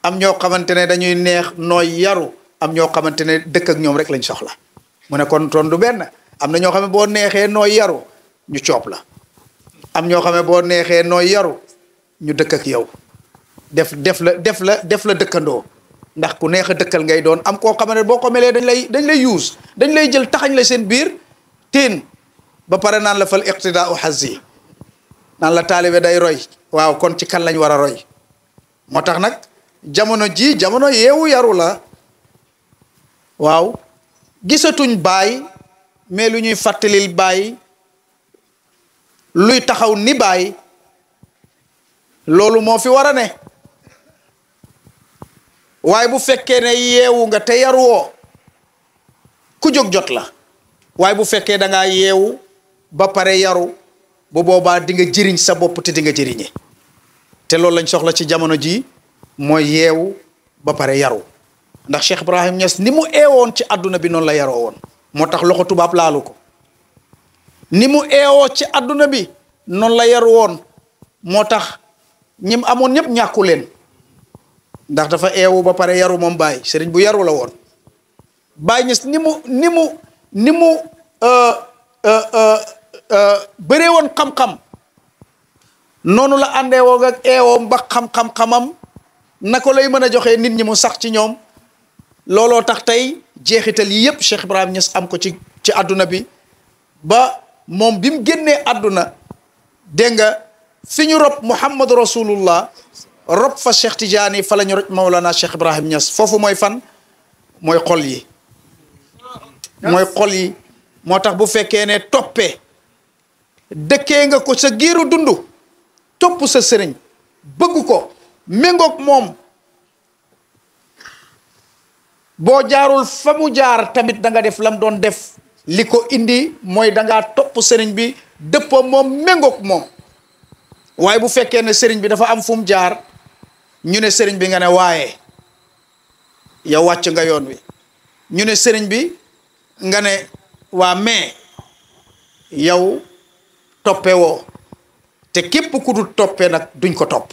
[SPEAKER 1] am ñoo xamante ne dañuy neex nooy yaru am ñoo xamante ne dëkk ak ñoom rek lañ soxla mu ne kon du benn am na ñoo xam ne boo neexee nooy yaru ñu coob la am ñoo xam ne boo neexee nooy yaru ñu dëkk ak yow def la dëkkandoo ndax ku neex a dëkkal ngay doon am koo xam ne boo ko melee dañ lay use dañ lay jël taxañ la seen biir tiin ba pare naan la fal iqtidaa'u xazzi naan la taalibe day roy waaw kon ci kan lañ war a roy moo tax nag jamono ji jamono yeewu yaru la waaw gisatuñ baay mais lu ñuy fàttalil baay luy taxaw ni baay loolu moo fi war a ne waaye bu fekkee ne yeewu nga te yaruwoo ku jóg jot la waaye bu fekkee da ngaa yeewu ba pare yaru bu boobaa di nga jëriñ sa bopp te di nga jëriñe te loolu lañ soxla ci jamono ji mooy yeewu ba pare yaru ndax Cheikh Ibrahim Niass ni mu eewoon ci àdduna bi noonu la yaroo woon moo tax loxo tubaab laalu ko ni mu eewoo ci àdduna bi noonu la yaru woon moo tax ñim amoon ñëpp ñàkku leen ndax dafa eewu ba pare yaru moom Baay sëriñ bu yaru la woon Baay Niass ni mu bëree woon xam-xam noonu la àndee woon ak eewoom ba xam-xam-xamam naka lay mën a joxe nit ñi mu sax ci ñoom looloo tax tey jeexital yi yëpp Cheikh Ibrahim Niass am ko ci àdduna bi ba moom bi mu génnee àdduna dégg nga fi ñu rob Muhammad Rasulullah rob fa Cheikh Tidiane fa la ñu rob Maulana Cheikh Ibrahim Niass foofu mooy fan mooy xol yi mooy xol yi moo tax bu fekkee ne toppee dëkkee nga ko sa giiru dund topp sa sëriñ bëgg ko méngoog moom boo jaarul fa mu jaar tamit da nga def lam doon def li ko indi mooy da ngaa topp sëriñ bi dëppoo moom méngoog moom waaye bu fekkee ne sëriñ bi dafa am fu mu jaar ñu ne sëriñ bi nga ne waaye yow wàcc nga yoon wi ñu ne sëriñ bi nga ne waa mais yow toppe woo te képp ku dul toppee nag duñ ko topp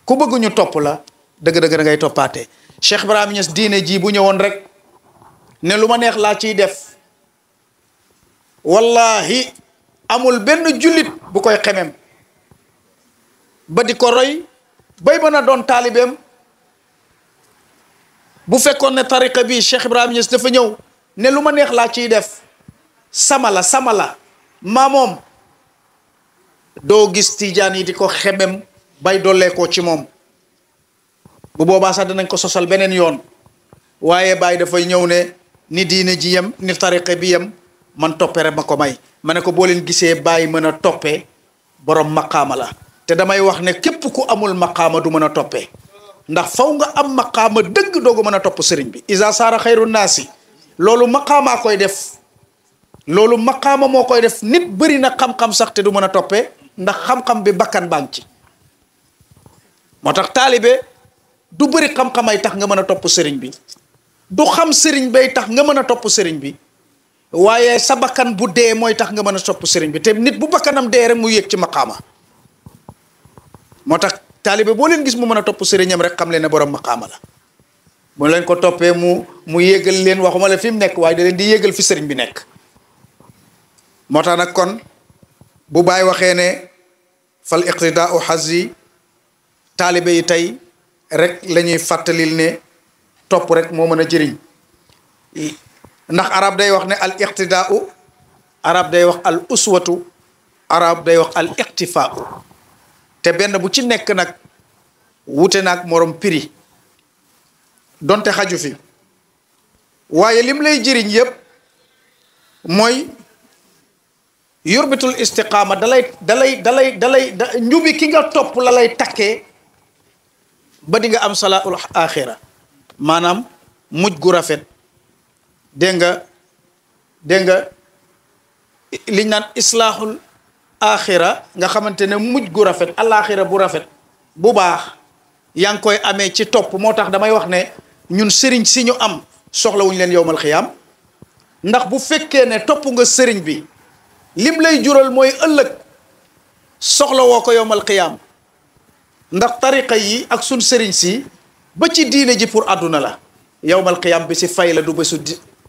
[SPEAKER 1] ku bëgg ñu topp la dëgg-dëgg da ngay toppaatee Cheikh Ibrahim Niass diine ji bu ñëwoon rek ne lu ma neex laa ciy def wallahi amul benn jullit bu koy xemem ba di ko roy bay mën a doon taalibeem bu fekkoon ne tariqa bi Cheikh Ibrahim Niass dafa ñëw ne lu ma neex laa ciy def sama la maa moom doo gis tijaan yi di ko xemem bay dolleekoo ci moom bu boobaa sax dinañ ko sosal beneen yoon waaye Baay dafay ñëw ne ni diine ji yem ni tariqa bi yem man toppe rek ma ko may ma ne ko boo leen gisee Baay mën a toppee borom maqaama la te damay wax ne képp ku amul maqaama du mën a toppee ndax faw nga am maqaama dëgg doogu mën a topp sëriñ bi isa saara xayru naasi loolu maqaamaa koy def loolu maqaama moo koy def nit bëri na xam-xam sax te du mën a toppee ndax xam-xam bi bakkan baa ngi ci moo tax taalibe du bëri xam-xamay tax nga mën a topp sëriñ bi du xam sëriñ bay tax nga mën a topp sëriñ bi waaye sa bakkan bu dee mooy tax nga mën a topp sëriñ bi te nit bu bakkanam dee rek mu yéeg ci maqaama moo tax taalibe boo leen gis mu mën a topp sëriñam rek xam leen ne borom maqaama la bu leen ko toppee mu yéegal leen waxuma la fi mu nekk waaye da leen di yéegal fi sëriñ bi nekk moo tax nag kon bu Baay waxee ne fal iqtidaa'u xazzi taalibe yi tey rek la ñuy fàttalil ne topp rek moo mën a jëriñ ndax arab day wax ne al iqtidaa'u arab day wax al uswatu arab day wax al iqtifaa'u te benn bu ci nekk nag wute naag morom piri donte xaju fi waaye lim lay jëriñ yëpp mooy yurbitul istiqaama dalay njubi ki nga topp la lay takkee ba di nga am salaatul axira maanaam mujj gu rafet dégg nga liñ naan islaaxul axira nga xamante ne mujj gu rafet alaxira bu rafet bu baax yaa ngi koy amee ci topp. moo tax damay wax ne ñun sëriñ si ñu am soxlawuñ leen yowmal xiyaam ndax bu fekkee ne topp nga sëriñ bi lim lay jural mooy ëllëg soxla woo ko yowmal xiyaam ndax tariqa yi ak sun sëriñ si ba ci diine ji pour àdduna la yowmal xiyaam bi si fay la du bésu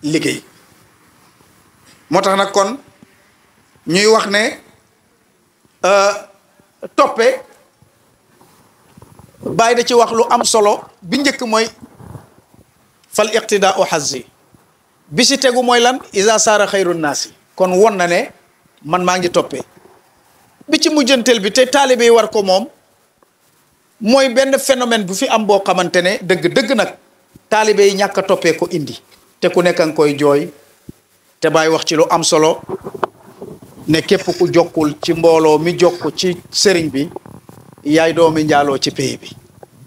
[SPEAKER 1] liggéey. moo tax nag kon ñuy wax ne toppe bàyyi da ci wax lu am solo bi njëkk mooy fal iqtidaa u xazzi bi si tegu mooy lan isa saara xayru naasi kon won na ne man maa ngi toppee bi ci mujjanteel bi te taalibe yi war ko moom mooy benn phénomène bu fi am boo xamante ne dëgg nag taalibe yi ñàkk a toppee ko indi te ku nekk nga koy jooy te bàyyi wax ci lu am solo ne képp ku jokkul ci mbooloo mi jokk ci sëriñ bi yaay doomi njaaloo ci pays bi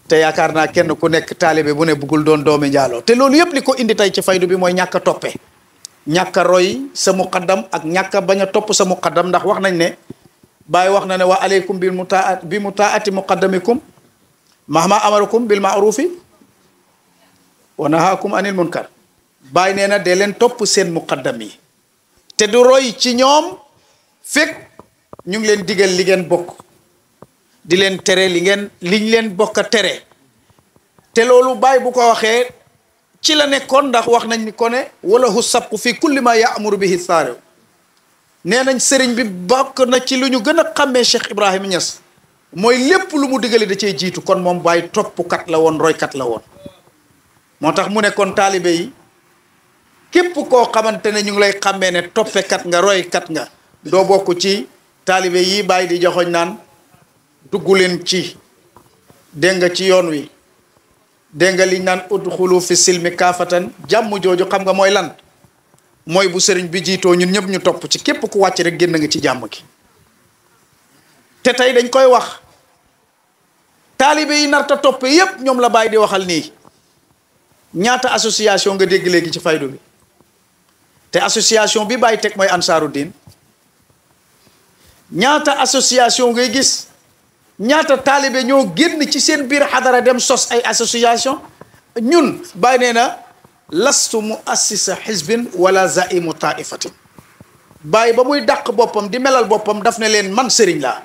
[SPEAKER 1] te yaakaar naa kenn ku nekk taalibe bu ne bëggul doon doomi njaaloo te loolu yëpp li ko indi tey ci faydu bi mooy ñàkk a toppee ñàkk a roy sa muqaddam ak ñàkk a bañ a topp sa muqaddam ndax wax nañ ne Baay wax na ne wa aleykum bi mutaati muqaddamikum mahma amarakum bil maarufi wa nahaakum anil munkar Baay nee na dee leen topp seen muqaddam yi te du roy ci ñoom fekk ñu ngi leen digal li ngeen bokk di leen tere liñ leen bokk a tere te loolu Baay bu ko waxee ci la nekkoon ndax wax nañ ni ko ne wala hu sabqu fi kulli ma yaamuru bihi saariw nee nañ sëriñ bi bokk na ci lu ñu gën a xàmmee Cheikh Ibrahima Niass mooy lépp lu mu digale da cee jiitu kon moom Baay toppkat la woon roykat la woon moo tax mu ne kon taalibe yi képp koo xamante ne ñu ngi lay xàmmee ne toppekat nga roykat nga doo bokk ci taalibe yi Baay di joxoñ naan dugg leen ci dégg nga ci yoon wi dégg nga liñ naan udxulu fi silmi kaafatan jàmm jooju xam nga mooy lan mooy bu sëriñ bi jiitoo ñun ñëpp ñu topp ci képp ku wàcc rek génn nga ci jàmm gi te tey dañ koy wax taalibe yi narta toppe yépp ñoom la Baay di waxal nii ñaata association nga dégg léegi ci faydu bi te association bi Baay teg mooy ansaaru diin ñaata association ngay gis ñaata taalibe ñoo génn ci seen biir xadara dem sos ay association ñun Baay nee na lastu mu assisa xisbin wala zaimu taifatin Baay ba muy dàq boppam di melal boppam daf ne leen man sëriñ laa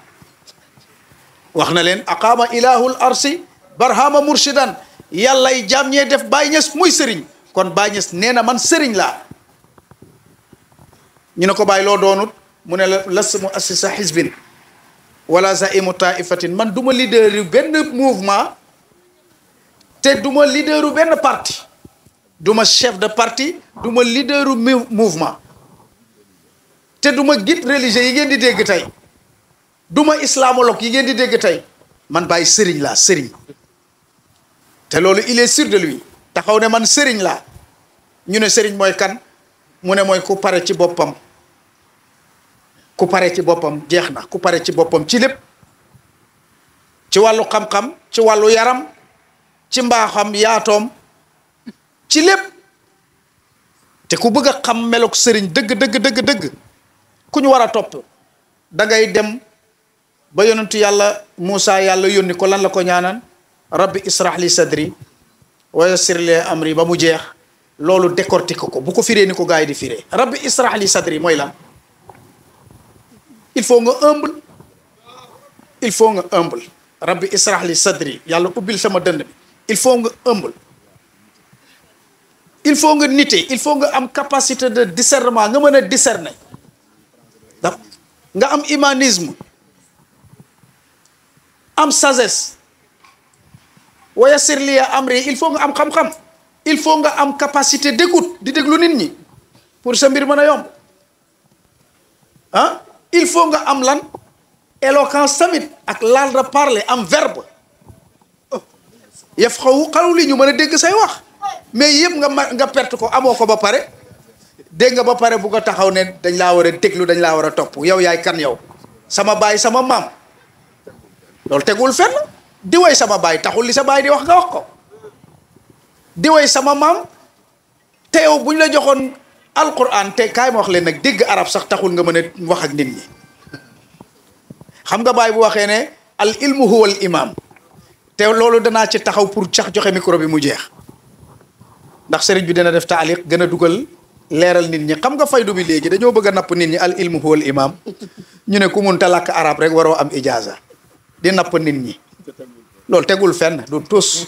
[SPEAKER 1] wax na leen aqaama ilahul arsi barhama murshidan yàllay jaam ñee def Baay Ñas muy sëriñ kon Baay Ñas nee na man sëriñ laa ñu ne ko Baay loo doonut mu ne la lastu mu assisa xisbin wala zaimu taifatin man du ma leader yu benn mouvement te du ma leader yu benn parti du ma chef de parti du ma leader yu mouvement te du ma guide religieux yi ngeen di dégg tey du ma islamologue yi ngeen di dégg tey man Baay sëriñ laa sëriñ te loolu il est sûr de lui taxaw ne man sëriñ laa ñu ne sëriñ mooy kan mu ne mooy ku pare ci boppam ku pare ci boppam jeex na ku pare ci boppam ci lépp ci wàllu xam-xam ci wàllu yaram ci mbaaxam yaatoom ci lépp te ku bëgg a xam meloog sëriñ dëgg ku ñu war a topp da ngay dem ba yonentu yàlla Muusa yàlla yónni ko lan la ko ñaanaan rabbi israh li sadri wa yassir li amri ba mu jeex loolu décortique ko bu ko firee ni ko gars yi di firee rabbi israh li sadri mooy lan il faut nga humble rabbi israh li sadri yàlla ubbil sama dënd bi il faut nga humble il faut nga nite il faut nga am capacité de discernement nga mën a discerner nga am humanisme am sagesse wa yassir li amri il faut nga am xam-xam il faut nga am capacité d'écoute di déglu nit ñi pour sa mbir mën a yomb il faut nga am lan éloquence tamit ak l'art de parler am verbe yaf xaw li ñu mën a dégg say wax mais yëpp nga perte ko amoo ko ba pare dégg nga ba pare bu ko taxaw ne dañ laa war a déglu dañ laa war a topp yow yaay kan yow sama baay sama maam loolu tegul fenn di way sama baay taxul li sa baay di wax nga wax ko di way sama maam te yow buñ la joxoon alquran te kaay ma wax leen nag dégg arab sax taxul nga mën a wax ak nit ñi xam nga baay bu waxee ne al ilmu huwa al imam te loolu danaa ci taxaw pour sax joxe micro bi mu jeex ndax sëriñ bi dina def taaliq gën a dugal leeral nit ñi xam nga faydu bi léegi dañoo bëgg a napp nit ñi al ilmu huwa al imam ñu ne ku mun ta làkk arab rek waroo am ijaza di napp nit ñi loolu tegul fenn du tus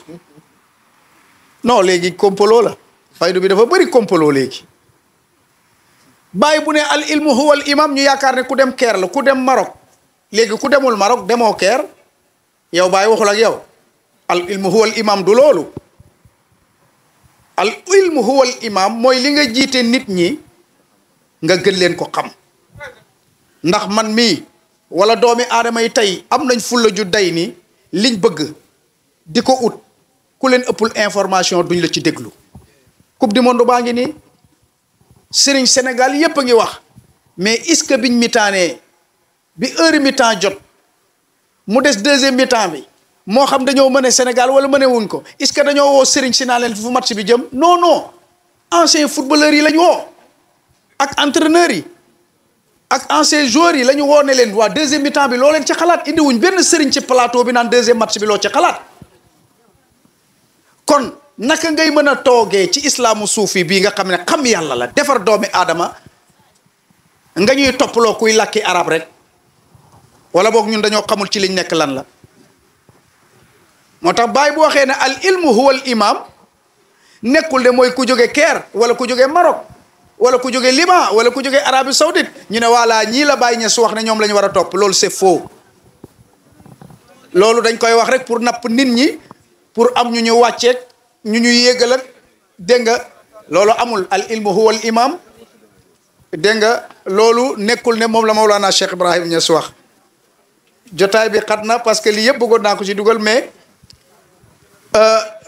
[SPEAKER 1] non léegi complot la faydu bi dafa bëri complot léegi bàyyi bu ne al ilmu huwa al imam ñu yaakaar ne ku dem Caire la ku dem Maroc léegi ku demul Maroc demoo Caire yow bàyyi waxul ak yow al ilmu huwa al imam du loolu al ilmu huwa al imam mooy li nga jiite nit ñi nga gën leen ko xam ndax man mii wala doomi aadama yi tey am nañ fulla ju day ni liñ bëgg di ko ut ku leen ëppul information duñ la ci déglu coupe du monde baa ngi nii sëriñ Sénégal yépp a ngi wax mais est-ce que biñ mitaanee bi heure mi-temps jot mu des deuxième mi-temps bi moo xam dañoo mëne Sénégal wala mëne wuñ ko est-ce que dañoo woo sëriñ si naa leen fu match bi jëm non non anciens footballeurs yi la ñu woo ak entraîneurs yi ak anciens joueurs yi la ñu woo ne leen waa deuxième mi-temps bi loo leen ci xalaat indi wuñ benn sëriñ ci plateau bi naan deuxième match bi loo ci xalaat kon naka ngay mën a toogee ci islaamu suufi bii nga xam ne xam yàlla la defar doomi aadama nga ñuy toppaloo kuy làkki arab rek wala boog ñun dañoo xamul ci liñ nekk lan la moo tax Baay bu waxee ne al ilmu huwa al imam nekkul ne mooy ku jóge Caire wala ku jóge Maroc wala ku jóge Liban wala ku jóge Arabie Saoudite ñu ne voilà ñii la Baay Ñas wax ne ñoom la ñu war a topp loolu c'est faux loolu dañ koy wax rek pour napp nit ñi pour am ñu ñu wàcceeg ñu ñu yéegal ak dégg nga loolu amul al ilmu huwa al imam dégg nga loolu nekkul ne moom la Mawlana Cheikh Ibrahim Niass wax jotaay bi xat na parce que lii yëpp bëggoon naa ko ci dugal mais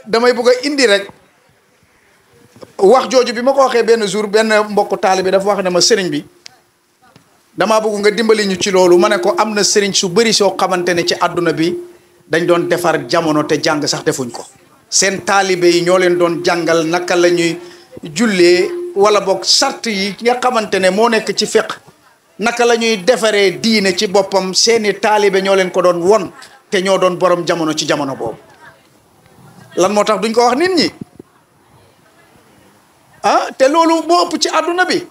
[SPEAKER 1] damay bëgg a indi rek wax jooju bi ma ko waxee benn jour benn mbokku taali bi dafa wax ne ma sëriñ bi damaa bëgg nga dimbali ñu ci loolu ma ne ko am na sëriñ su bëri soo xamante ne ci àdduna bi dañ doon defar jamono te jàng sax defuñ ko seen taalibe yi ñoo leen doon jàngal naka la ñuy jullee wala boog sart yi nga xamante ne moo nekk ci fiqh naka la ñuy defaree diine ci boppam seeni taalibe ñoo leen ko doon won te ñoo doon borom jamono ci jamono boobu lan moo tax duñ ko wax nit ñi te loolu moo ëpp ci àdduna bi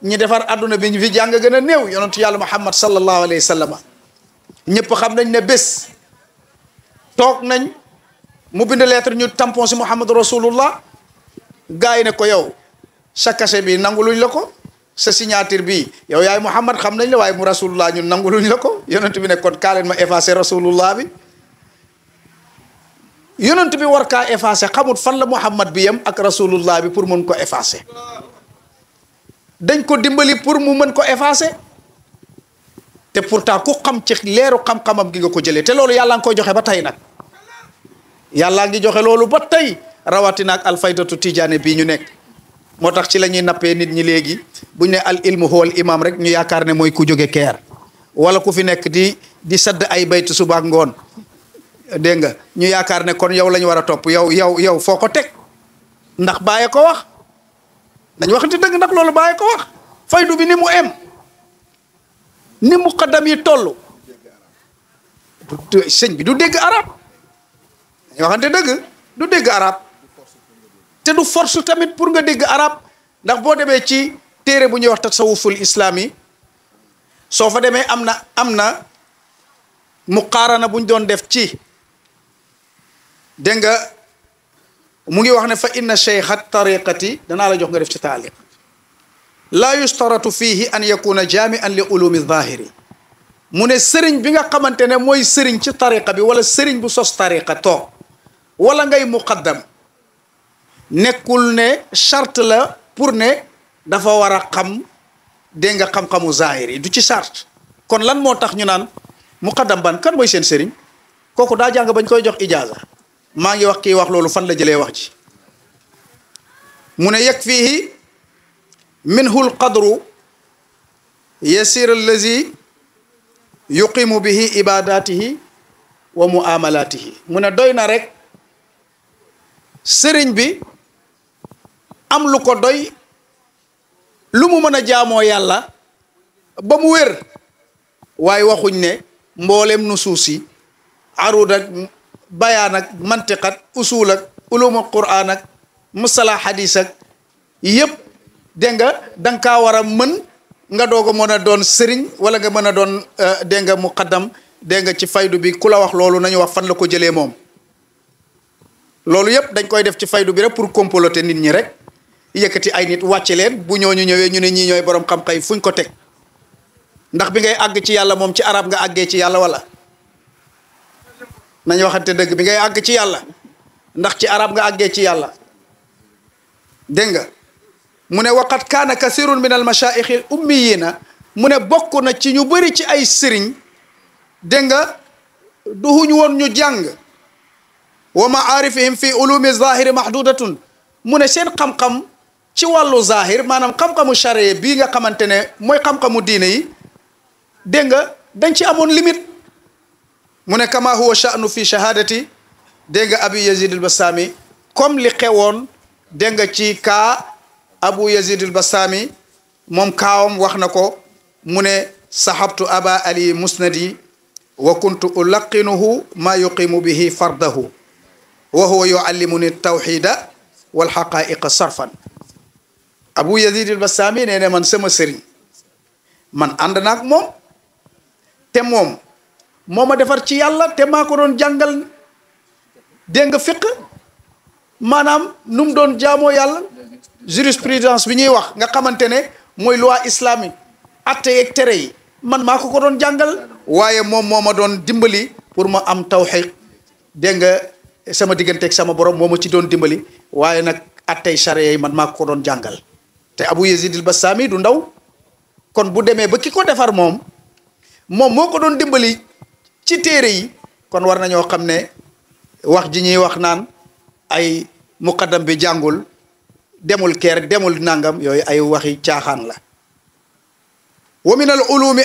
[SPEAKER 1] ñi defar àdduna bi ñu fi jàng gën a néew yonentu yàlla Muhammad sallallahu alayhi wa sallam ñëpp xam nañ ne bés toog nañ mu bind lettre ñu tampon si Muhammad rasulullah gars yi ne ko yow sa cachet bi nangu luñ la ko sa signature bi yow yaay Muhammad xam nañ la waaye mu rasulullah ñun nangu luñ la ko yonent bi ne kon kaa leen ma effacé rasulullah bi yonent bi war kaa effacé xamut fan la Muhammad bi yem ak rasulullah bi pour mën ko effacé dañ ko dimbali pour mu mën ko effacé te pourtant ku xam ci leeru xam-xamam gi nga ko jëlee te loolu yàlla nga koy joxe ba tey nag yàllaa ngi joxe loolu ba tey rawatina ak alfaydatu tijaane bii ñu nekk moo tax ci la ñuy nappee nit ñi léegi buñ ne al ilmu huwa al imam rek ñu yaakaar ne mooy ku jóge Caire wala ku fi nekk di sadd ay baytu suba ak ngoon dégg nga ñu yaakaar ne kon yow la ñu war a topp yow foo ko teg ndax bàyyee ko wax dañu waxante dëgg ndax loolu bàyyee ko wax faydu bi ni mu em ni muqaddam yi toll sëñ bi du dégg arab dañu waxante dëgg du dégg arab te du force tamit pour nga dégg arab ndax boo demee ci téere bu ñuy wax tasawuful islaam yi soo fa demee am na muqaarana bu ñu doon def ci dégg nga mu ngi wax ne fa inna cheikha tariqati danaa la jox nga def ci taaliq laa yustaratu fihi an yakuna jamian li ulumi zahiri mu ne sëriñ bi nga xamante ne mooy sëriñ ci tariqa bi wala sëriñ bu sos tariqa toog wala ngay muqaddam nekkul ne charte la pour ne dafa war a xam dégg nga xam-xamu zahiri du ci charte kon lan moo tax ñu naan muqaddam ban kan mooy seen sëriñ kooku daa jàng bañ koy jox ijaaza maa ngi wax kii wax loolu fan la jëlee wax ji mu ne yakfihi minhu lqadru yasir allazi yuqimu bihi ibadatihi wa muamalatihi mu ne doy na rek sëriñ bi am lu ko doy lu mu mën a jaamoo yàlla ba mu wér waaye waxuñ ne mboolem nu suus yi arud ak bayaan ak mantiqat usul ak ulumul quran ak musala hadis ak yëpp dégg nga da nga kaa war a mën nga doog a mën a doon sëriñ wala nga mën a doon dégg nga muqaddam dégg nga ci faydu bi ku la wax loolu nañu wax fan la ko jëlee moom loolu yëpp dañ koy def ci faydu bi rek pour comploter nit ñi rek yëkkati ay nit wàcce leen bu ñooñu ñëwee ñu ne ñii ñooy borom xam-xam yi fuñ ko teg ndax bi ngay àgg ci yàlla moom ci arab nga àggee ci yàlla wala nañ waxante dëgg bi ngay àgg ci yàlla ndax ci arab nga àggee ci yàlla dégg nga mu ne waqat kaana kasirun min al mashaayixi al ummiyina mu ne bokk na ci ñu bëri ci ay sëriñ dégg nga duhuñ woon ñu jàng wa maarifihim fi ulumi zahiri mahdudatun mu ne seen xam-xam ci wàllu zahir maanaam xam-xamu charia bii nga xamante ne mooy xam-xamu diine yi dégg nga dañ ci amoon limite mu ne kama huwa sha'nu fi shahadati dégg nga Abu Yazid al-Bastami comme li xewoon dégg nga ci kaa Abu Yazid al-Bastami moom kaawam wax na ko mu ne sahabtu aba ali musnadi wa kuntu ulaqinuhu ma yuqimu bihi fardahu wa huwa yuallimuni tawxida wal xaqaiqa sarfan Abu Yazid al-Bastami nee ne man sama sëriñ man ànd naag moom te moom moo ma defar ci yàlla te maa ko doon jàngal dégg nga fiq maanaam nu mu doon jaamoo yàlla jurisprudence bi ñuy wax nga xamante ne mooy loi islamique atte yeeg tere yi man maa ko doon jàngal waaye moom moo ma doon dimbali pour ma am tawxiid dégg nga sama digganteeg sama borom moo ma ci doon dimbali waaye nag attey charia yi man maa ko doon jàngal te Abu Yazid al-Bastami du ndaw kon bu demee ba ki ko defar moom moo ko doon dimbali ci téere yi kon war nañoo xam ne wax ji ñuy wax naan ay muqaddam bi jàngul demul keer demul nangam yooyu ay waxi caaxaan la wa min al ulumi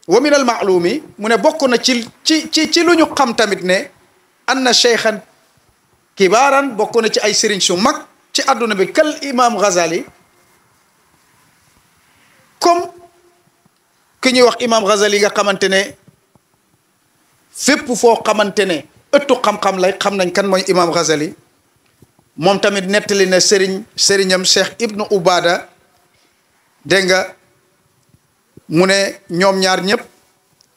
[SPEAKER 1] wa min al maalumi mu ne bokk na ci lu ñu xam tamit ne anna cheikhan kibaaran bokk na ci ay sëriñ su mag ci àdduna bi kal imam Ghazali comme ki ñuy wax imam Ghazali nga xamante ne fépp foo xamante ne ëttu xam-xam lay xam nañ kan mooy imam Ghazali moom tamit nettali na sëriñam Cheikh Ibnu Ubada dégg nga mu ne ñoom ñaar ñëpp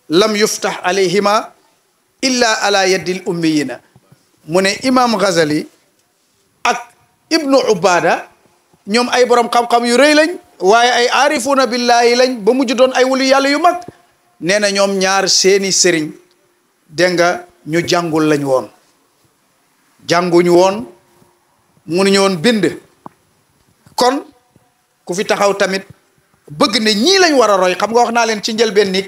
[SPEAKER 1] lam yuftax alayhima illa ala yaddil ummiyina mu ne imam Ghazali ak Ibnu Ubada ñoom ay borom xam-xam yu rëy lañ waaye ay aarifuna billahi lañ ba mujj doon ay wulu yàlla yu mag nee na ñoom ñaar seeni sëriñ dégg nga ñu jàngul lañ woon jànguñu woon mënuñu woon bind kon ku fi taxaw tamit bëgg ne ñii lañ war a roy xam nga wax naa leen ci njëlbeen nit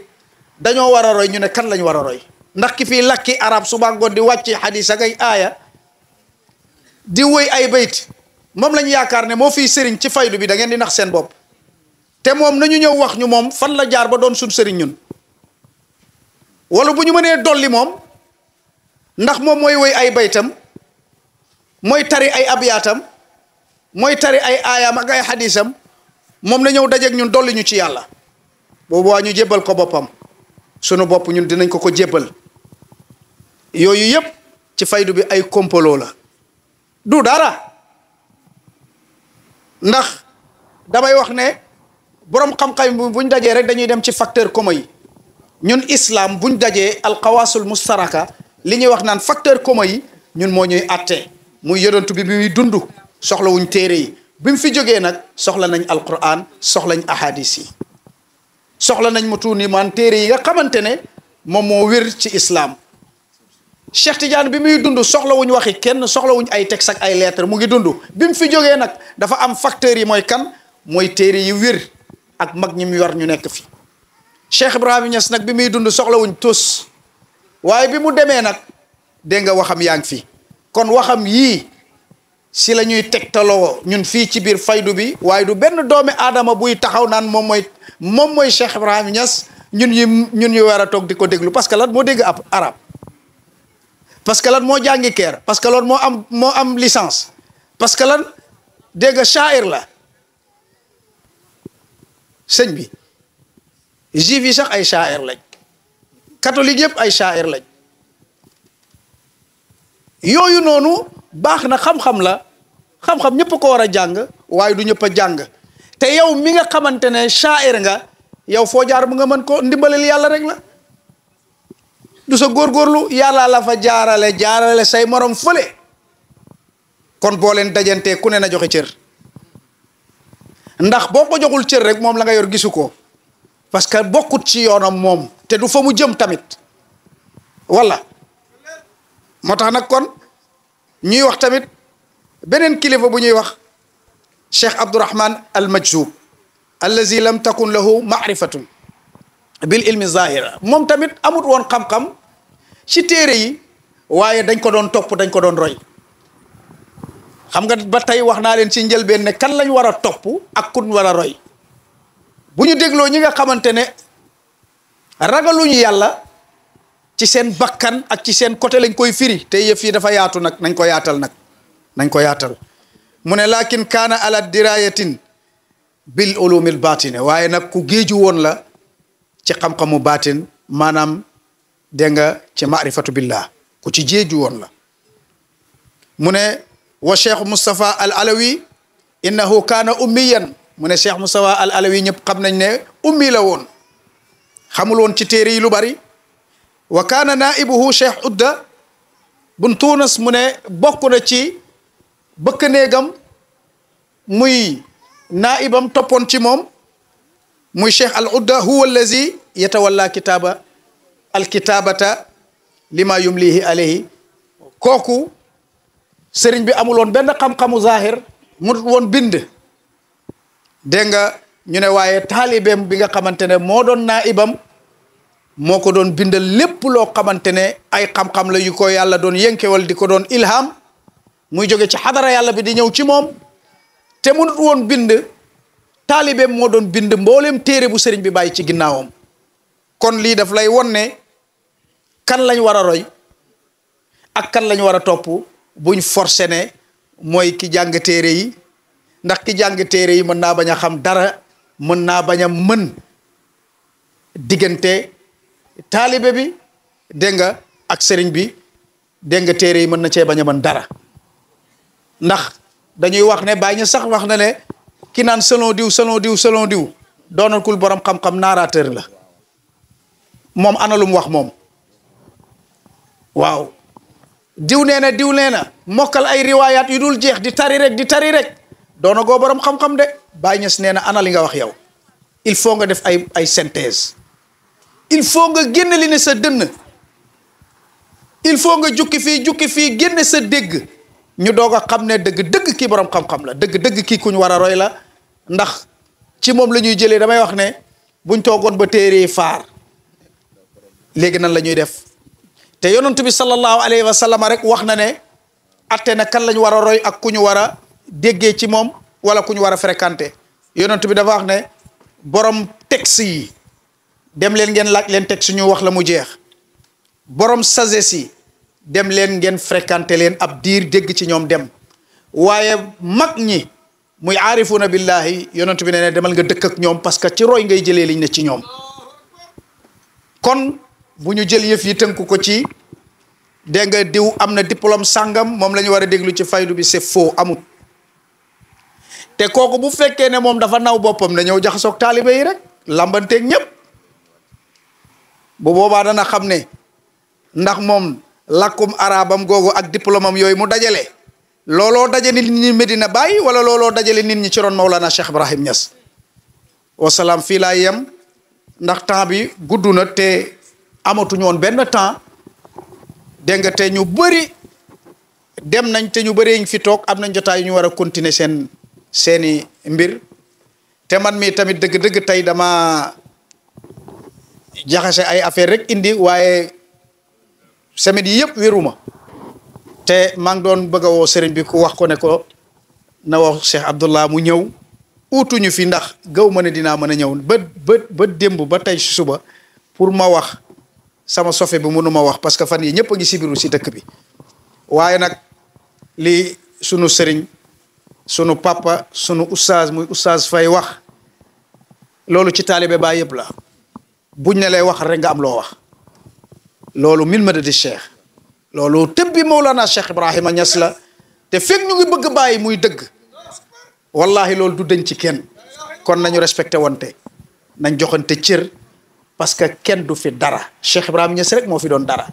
[SPEAKER 1] dañoo war a roy ñu ne kan lañ war a roy ndax ki fii lakki arab suba ngoon di wàcci xadis ak ay aaya di woy ay bayt moom lañ yaakaar ne moo fii sëriñ ci faydu bi da ngeen di nax seen bopp te moom nañu ñëw wax ñu moom fan la jaar ba doon suñ sëriñ ñun wala bu ñu mënee dolli moom ndax moom mooy woy ay baytam mooy tari ay abiyaatam mooy tari ay aayaam ak ay xadisam moom na ñëw dajeeg ñun dolli ñu ci yàlla boobu waa ñu jébbal ko boppam sunu bopp ñun dinañ ko jébbal yooyu yëpp ci faydu bi ay kompolo la du dara ndax damay wax ne borom xam-xam buñ dajee rek dañuy dem ci facteur commun yi ñun islam buñ dajee alxawaasul mustaraka li ñuy wax naan facteur commun yi ñun moo ñuy atte muy yonent bi muy dund soxla wuñ téere yi bi mu fi jógee nag soxla nañ alquran soxlañ ahadis yi soxla nañ mu tuuni man téere yi nga xamante ne moom moo wér ci islam Cheikh Tidiane bi muy dund soxla wuñ waxi kenn soxla wuñ ay texte ak ay lettre mu ngi dund bi mu fi jógee nag dafa am facteurs yi mooy kan mooy téere yi wér ak mag ñi mu yor ñu nekk fi Cheikh Ibrahima Niass nag bi muy dund soxla wuñ tus waaye bi mu demee nag dégg nga waxam yaa ngi fi kon waxam yii si la ñuy tegtaloo ñun fii ci biir faydu bi waaye du benn doomi aadama buy taxaw naan moom mooy Cheikh Ibrahima Niass ñun ñu war a toog di ko déglu parce que lan moo dégg ab arab parce que lan moo jàngi keer parce que loolu moo am licence parce que lan dégg nga sha'ir la sëñ bi juif yi sax ay sha'ir lañ catholique yëpp ay sha'ir lañ yooyu noonu baax na xam-xam la xam-xam ñëpp ko war a jàng waaye du ñëpp a jàng te yow mi nga xamante ne sha'ir nga yow foo jaar bu nga mën ko ndimbalal yàlla rek la du sa góorgóorlu yàlla la fa jaarale say morom fële kon boo leen dajantee ku ne na joxe cër ndax boo ko joxul cër rek moom la nga yor gisu ko parce que bokkut ci yoonam moom te du fa mu jëm tamit wala moo tax nag kon ñuy wax tamit beneen kilifa bu ñuy wax Cheikh Abdourahman al Majzoub allazi lam takun lahu maarifatun bil ilmi zahira moom tamit amut woon xam-xam ci téere yi waaye dañ ko doon topp dañ ko doon roy xam nga ba tey wax naa leen ci njëlbeen ne kan lañ war a topp ak kun war a roy bu ñu dégloo ñi nga xamante ne ragaluñu yàlla ci seen bakkan ak ci seen côté lañ koy firi te yëf yi dafa yaatu nag nañ ko yaatal mu ne lakin kaana ala dirayatin bil ulumil batine waaye nag ku géeju woon la ci xam-xamu baatin maanaam dégg nga ci maarifatu billah ku ci géeju woon la mu ne wa cheikh Moustapha al alawi innahu kaana ummiyan mu ne cheikh Moustapha al alawi ñëpp xam nañ ne ummi la woon xamul woon ci téere yi lu bari wa kaana naibuhu cheikh udda bun tuunas mu ne bokk na ci bëkk néegam muy naibam toppoon ci moom muy cheikh al udda huwa allazi yatawalla alkitabata lima yumlihi alayhi kooku sëriñ bi amul woon benn xam-xamu zahir mu woon bind dégg nga ñu ne waaye taalibeem bi nga xamante ne moo doon naibam moo ko doon bindal lépp loo xamante ne ay xam-xam la yu ko yàlla doon yënkewal di ko doon ilham muy jóge ci xadara yàlla bi di ñëw ci moom te munut woon bind taalibeem moo doon bind mboolem téere bu sëriñ bi bàyyi ci ginnaawam kon lii daf lay won ne kan lañ war a roy ak kan lañ war a topp buñ forcé ne mooy ki jàng téere yi ndax ki jàng téere yi mën naa bañ a xam dara mën naa bañ a mën diggante taalibe bi dégg nga ak sëriñ bi dégg nga téere yi mën na cee bañ a mën dara ndax dañuy wax ne bàyyi ñu sax wax na ne ki naan selon diw doonakul borom xam-xam narrateur la moom ana lu mu wax moom waaw diw nee na mokkal ay riwaayaat yu dul jeex di tari rek doona goo borom xam-xam de Baay Ñas nee na ana li nga wax yow il faut nga def ay synthèse il faut nga génn li ne sa dënn il faut nga jukki fii génne sa dégg ñu doog a xam ne dëgg kii borom xam-xam la dëgg kii kuñ war a roy la ndax ci moom la ñuy jëlee damay wax ne buñ toogoon ba téere faar léegi nan la ñuy def te yonent bi sallallahu alayhi wa sallam rek wax na ne atte na kan lañ war a roy ak ku ñu war a déggee ci moom wala ku ñu war a fréquenter yonent bi dafa wax ne borom texte yi dem leen ngeen laaj leen texte ñu wax la mu jeex borom sagesse yi dem leen ngeen fréquenter leen ab diir dégg ci ñoom dem waaye mag ñi muy aarifuna billahi yonent bi ne demal nga dëkk ak ñoom parce que ci roy ngay jëlee liñ ne ci ñoom kon bu ñu jël yëf yi tënk ko ci dégg nga diw am na diplôme sàngam moom la ñu war a déglu ci faydu bi c'est faux amut te kooku bu fekkee ne moom dafa naw boppam na ñëw jaxasoog taalibe yi rek lambanteeg ñëpp bu boobaa dana xam ne ndax moom làkkum arabam googu ak diplôme am yooyu mu dajale looloo dajale nit ñi Medina Baye wala looloo dajale nit ñi ci ron Maulana Cheikh Ibrahim Niass wasalaam fii laa yem ndax temps bi gudd na te amatuñu woon benn temps dégg nga te ñu bëri dem nañ te ñu bëree ñu fi toog am nañ jotaay yu ñu war a continuer seeni mbir te man mi tamit dëgg-dëgg tey dama jaxase ay affaire rek indi waaye semaine yi yëpp wéruma te maa ngi doon bëgg a woo sëriñ bi ku wax ko ne ko na wax Cheikh Abdullah mu ñëw uutuñu fi ndax gaw ma ne dinaa mën a ñëw ba démb ba tey suba pour ma wax sama sofe bi mënuma wax parce que fan yi ñëpp a ngi sibiru si dëkk bi waaye nag li sunu sëriñ sunu papa sunu oustaz muy oustaz Faye wax loolu ci taalibe Baay yëpp la buñ ne lay wax rek nga am loo wax loolu min madadi cheikh loolu tëbbi Mawlana Cheikh Ibrahima Niass la te fekk ñu ngi bëgg bàyyi muy dëgg wallahi loolu du deñ ci kenn kon nañu respecté wante nañ joxante cër parce que kenn du fi dara Cheikh Ibrahima Niass rek moo fi doon dara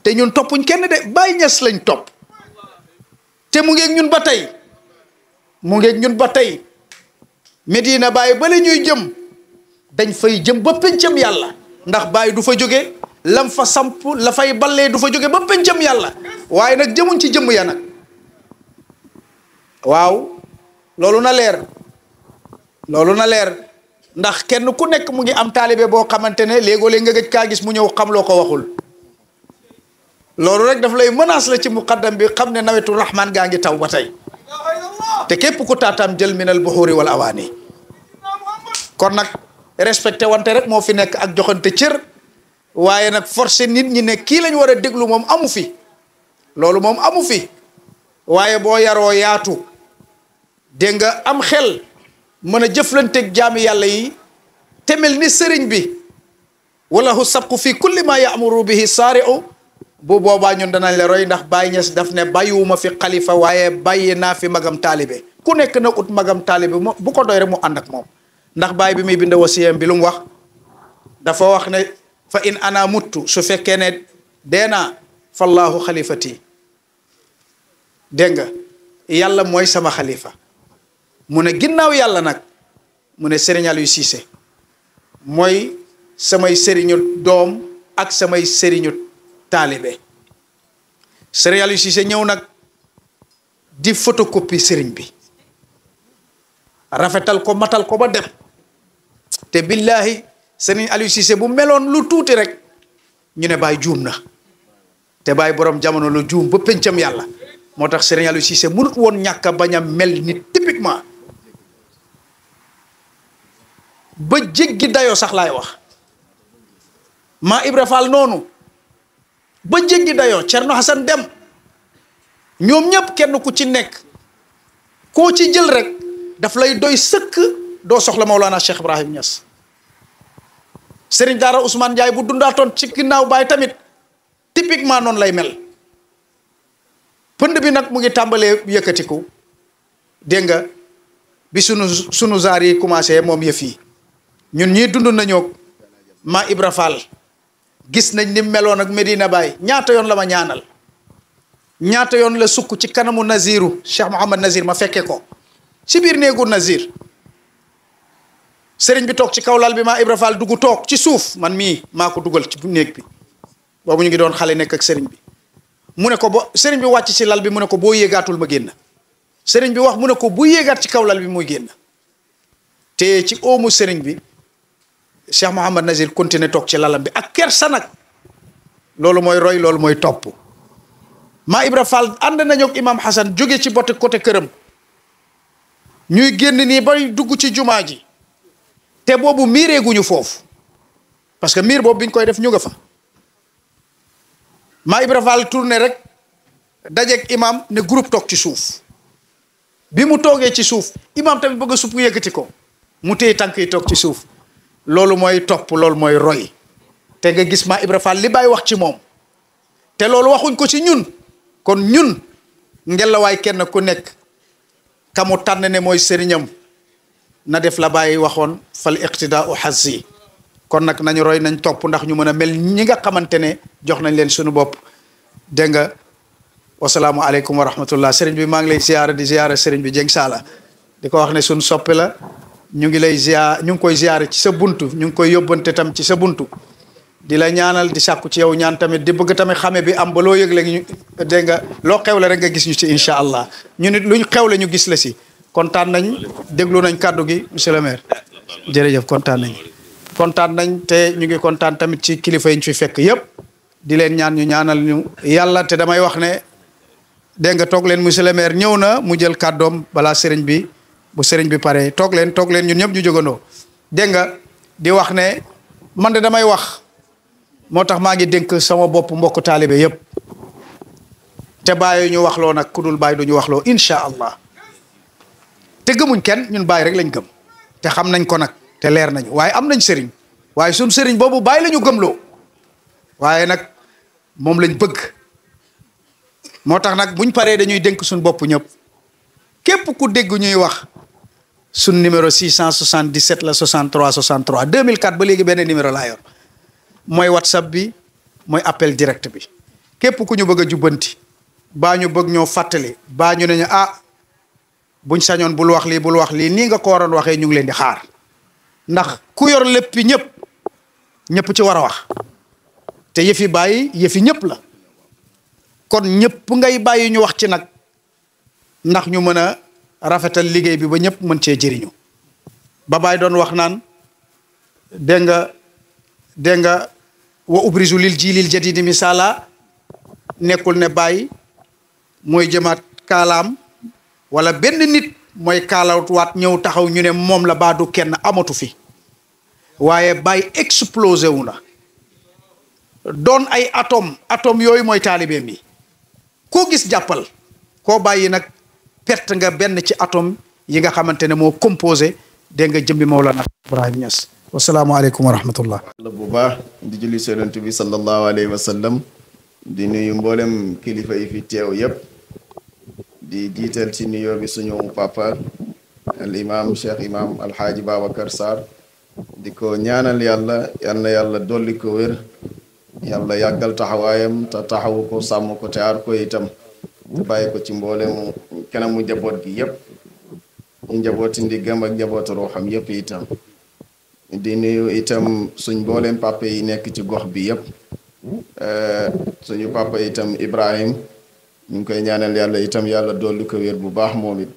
[SPEAKER 1] te ñun toppuñ kenn de Baay Niass lañ topp te mu ngeeg ñun ba tey mu ngeeg ñun ba tey Medina Baye bala ñuy jëm dañ fay jëm ba pencam yàlla ndax Baye du fa jóge lam fa samp la fay ballee du fa jóge ba pencam yàlla waaye nag jëmuñ ci jëmm ya nag waaw loolu na leer ndax kenn ku nekk mu ngi am taalibe boo xamante ne léegoo-léeg nga gëj kaa gis mu ñëw xam loo ko waxul loolu rek daf lay menace la ci muqaddam bi xam ne nawetu rahman gaa ngi taw ba tey te képp ku taataam jël minal buxuri wal awaani kon nag respecté wante rek moo fi nekk ak joxante cër waaye nag forcé nit ñi ne kii lañ war a déglu moom amu fi loolu moom amu fi waaye boo yaroo yaatu dégg nga am xel mën a jëflanteeg jaami yàlla yi te mel ni sëriñ bi walahu sabqu fi kulli ma ya'muru bihi saari'u bu boobaa ñun danañ la roy ndax Baay Ñas daf ne bàyyiwuma fi xalifa waaye bàyyi naa fi magam taalibe ku nekk na ut magam taalibe bu ko doy rek mu ànd ak moom ndax Baay bi muy bind wasiyam bi lu mu wax dafa wax ne fa in ana muttu su fekkee ne deenaa fallahu xalifati dégg nga yàlla mooy sama xalifa mu ne ginnaaw yàlla nag mu ne Serigne Aliou Cissé mooy samay sëriñu doom ak samay sëriñu taalibe Serigne Aliou Cissé ñëw nag di photocopie sëriñ bi rafetal ko matal ko ba dem te billahi Serigne Aliou Cissé bu meloon lu tuuti rek ñu ne Baay juum na te Baay borom jamono lu juum ba pencam yàlla moo tax Serigne Aliou Cissé mënut woon ñàkk a bañ a mel ni typiquement ba jéggi dayoo sax laay wax maa Ibra Fall noonu ba jéggi dayoo Cerno Hasan Dem ñoom ñëpp kenn ku ci nekk koo ci jël rek daf lay doy sëkk doo soxla Mawlana Cheikh Ibrahim Niass Serigne Daara Ousmane Ndiaye bu dundaatoon ci ginnaaw Baay tamit typiquement noonu lay mel pënd bi nag mu ngi tàmbalee yëkkatiku dégg nga bi sunu zaar yi commencé moom yëf yi ñun ñii dund nañoo maa Ibra Fall gis nañ ni meloon ak Medina Baye ñaata yoon la ma ñaanal ñaata yoon la sukk ci kanamu Naziru Cheikh Mouhamad Nazir ma fekke ko ci biir néegu Nazir sëriñ bi toog ci kaw lal bi maa Ibra Fall dugg toog ci suuf man mii maa ko dugal ci néeg bi boobu ñu ngi doon xale nekk ak sëriñ bi mu ne ko ba sëriñ bi wàcc ci lal bi mu ne ko boo yéegaatul ma génn sëriñ bi wax mu ne ko bu yéegaat ci kaw lal bi muy génn te ci oomu sëriñ bi Cheikh Mouhamad Nazir continué toog ci lalam bi ak kersa nag loolu mooy roy loolu mooy topp maa Ibra Fall ànd nañu ak imam Hassan jóge ci botte côté këram ñuy génn nii bay dugg ci jumaa ji te boobu miireeguñu foofu parce que miir boobu biñ koy def ñu nga fa maa Ibra Fall tourné rek dajeeg imam ne groupe toog ci suuf bi mu toogee ci suuf imam tamit bëgg a supp yëkkati ko mu téye tànk yi toog ci suuf loolu mooy topp loolu mooy roy te nga gis maa Ibra Fall li Baay wax ci moom te loolu waxuñ ko ci ñun kon ñun ngelawaay kenn ku nekk kamu tànn ne mooy sëriñam na def la Baay waxoon fal iqtidaau hazzi kon nag nañu roy nañ topp ndax ñu mën a mel ñi nga xamante ne jox nañ leen suñu bopp dégg nga wasalaamu aleykum wa rahmatullah sëriñ bi maa ngi lay ziyaara di ziyaara sëriñ bi Dieng Saala di ko wax ne suñu soppe la ñu ngi lay ziyaar ñu ngi koy ziyaare ci sa buntu ñu ngi koy yóbbante tam ci sa buntu di la ñaanal di sàkku ci yow ñaan tamit di bëgg tamit xame bi am ba loo yëg la ñu dégg nga loo xewle rek nga gis ñu ci incha allah ñu nit luñ xewle ñu gis la si kontaan nañ déglu nañ kàddu gi monsieur le maire jërëjëf kontaan nañ te ñu ngi kontaan tamit ci kilifa yi ñu fi fekk yëpp di leen ñaan ñu ñaanal ñu yàlla te damay wax ne dégg nga toog leen monsieur le maire ñëw na mu jël kàddoom balaa sëriñ bi bu sëriñ bi pare toog leen ñun ñëpp ñu jógandoo dégg nga di wax ne man de damay wax moo tax maa ngi dénk sama bopp mbokku taalibe yépp te bàyyi ñu waxloo nag ku dul bàyyi du ñu waxloo incha allah te gëmuñ kenn ñun bàyyi rek lañ gëm te xam nañ ko nag te leer nañu waaye am nañ sëriñ waaye suñ sëriñ boobu bàyyi la ñu gëmloo waaye nag moom lañ bëgg moo tax nag buñ paree dañuy dénk suñ bopp ñëpp képp ku dégg ñuy wax suñ numéro 677 la 63 63 2004 ba léegi benn numéro laa yor mooy whatsapp bi mooy appel direct bi képp ku ñu bëgg a jubbanti baa ñu bëgg ñoo fàttali baa ñu ne ñu buñ sañoon bul wax lii nii nga ko waroon waxee ñu ngi leen di xaar ndax ku yor lépp ñëpp ci war a wax te yëfi bàyyi yëfi ñëpp la kon ñëpp ngay bàyyi ñu wax ci nag ndax ñu mën a rafetal liggéey bi ba ñëpp mën cee jëriñu ba Baay doon wax naan dégg nga wa ubrizu lil jiilil jadidi misaala nekkul ne Baay mooy jëmaat kaalaam wala benn nit mooy kaalawwaat ñëw taxaw ñu ne moom la baadu kenn amatu fi waaye Baay explosé wu na doon ay atome yooyu mooy taalibeem yi koo gis jàppal koo bàyyi nag perte nga benn ci atome yi nga xamante ne moo composé dégg nga jëmbi Mawlana Ibrahima Niass wasalaamaaleykum wa rahmatullah
[SPEAKER 2] bu baax di julli Yonent bi sallallahu alayhi wa sallam di nuyu mboolem kilifa yi fi teew yépp di jiital ci nuyoo bi suñu papa al imam cheikh imam alhaaji Babacar Sarr di ko ñaanal yàlla yal na yàlla dolli ko wér yàlla yàggal taxawaayam te taxawu ko sàmm ko te aar ko itam te bàyyi ko ci mboolemu kanamu njaboot gi yépp njabooti ndiggam ak njabootu ruuxam yépp itam di nuyu itam suñ mboolem papa yi nekk ci gox bi yépp suñu papa itam Ibrahim ñu ngi koy ñaanal yàlla itam yàlla dolli ko wér bu baax moom it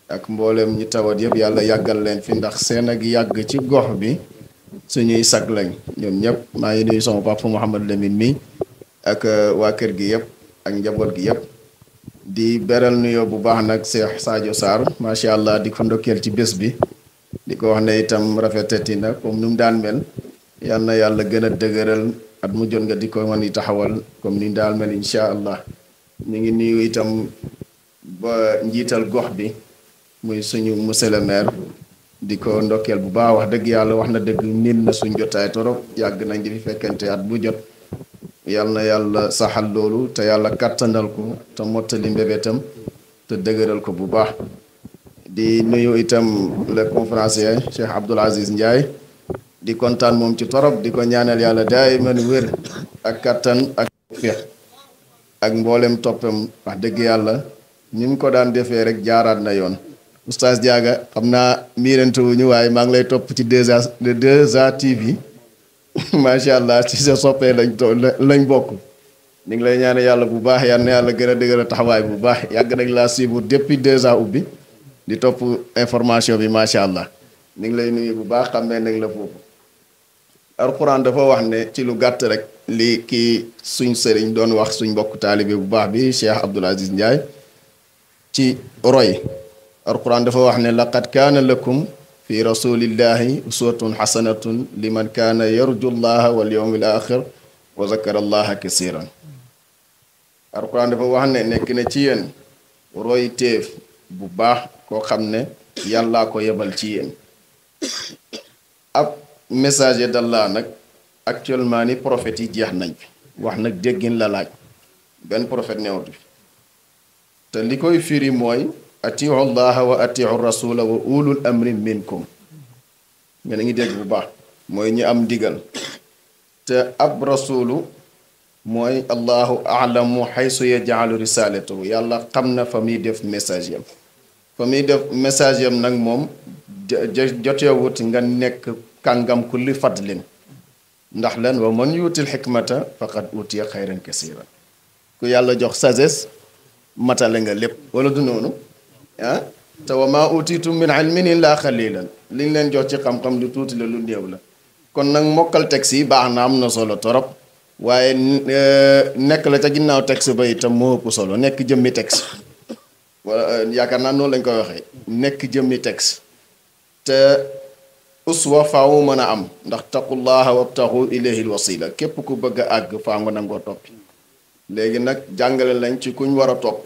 [SPEAKER 2] ak mboolem ñi tawat yëpp yàlla yàggal leen fi ndax seen ak yàgg ci gox bi suñuy sag lañ ñoom ñëpp maa ngi nuyu sama papa Mouhamad Lamine mi ak waa kër gi yëpp ak njaboot gi yëpp di beral nuyoo bu baax nag Cheikh Sadio Sarr macha allah di ko ndokkeel ci bés bi di ko wax ne itam rafetati na comme nu mu daan mel yal na yàlla gën a dëgëral at mu jot nga di ko mën i taxawal comme ni mu daan mel incha allah ñu ngi nuyu itam ba njiital gox bi muy suñu monsieur le maire di ko ndokkeel bu baax wax dëgg yàlla wax na dëgg miin na suñ jotaay torop yàgg nañ di fi fekkente at bu jot yal na yàlla saxal loolu te yàlla kàttanal ko te mottali mbébétam te dëgëral ko bu baax di nuyu itam le conférencier Cheikh Abdoul Aziz Ndiaye di kontaan moom ci torop di ko ñaanal yàlla daay man wér ak kattan ak feex ak mboolem toppam wax dëgg yàlla ni mu ko daan defee rek jaaraat na yoon oustaz Diaga xam naa miirante wuñu waaye maa ngi lay topp ci 2A TV macha allah ci sa soppee lañ bokk ñu ngi lay ñaane yàlla bu baax yal na yàlla gën a dëgër a taxawaay bu baax yàgg nañ laa suivre depuis 2A ubbi di topp information bi macha allah ñu ngi lay nuyu bu baax xam ne nañ la foofu alquran dafa wax ne ci lu gàtt rek li kii suñ sëriñ doon wax suñ mbokk taalibe bu baax bi Cheikh Abdoul Aziz Ndiaye ci roy alquran dafa wax ne laqad kaana lakum fi rasulillahi uswatun xasanatun liman kaana yarju llaha wal yawmil axir wa zakara allaha kasiran alquran dafa wax ne nekk na ci yéen roy téef bu baax koo xam ne yàllaa ko yebal ci yéen ab messager d'Allah nag actuellement ni prophètes yi jeex nañ fi wax nag déggin la laaj benn prophète newatu fi te li koy firi mooy atiu llaha wa atiu rasula wa ulul amri minkum nga ngi dégg bu baax mooy ñi am ndigal te ab rasulu mooy allahu alamu xaysu yajaalu risalatahu yàlla xam na fa muy def message yam fa muy def message yam nag moom jotewut nga nekk kàngam kulli fadlin ndax lan wa man yuutil xikmata faqad utiya xayran kasiran ku yàlla jox sagesse matale nga lépp wala du noonu ah te wa maa utitum min ilmin illaa xalilan liñ leen jox ci xam-xam lu tuuti la lu néew la kon nag mokkal texte yi baax na am na solo torop waaye nekk la ca ginnaaw texte ba itam moo ëpp solo nekk jëmmi texte wala yaakaar naa noonu lañ koy waxee nekk jëmmi texte te uswa faaw mën a am ndax taqullaha wabtaxu ilayhi alwasila képp ku bëgg a àgg faa nga nangoo toppi léegi nag jàngale lañ ci kuñ war a topp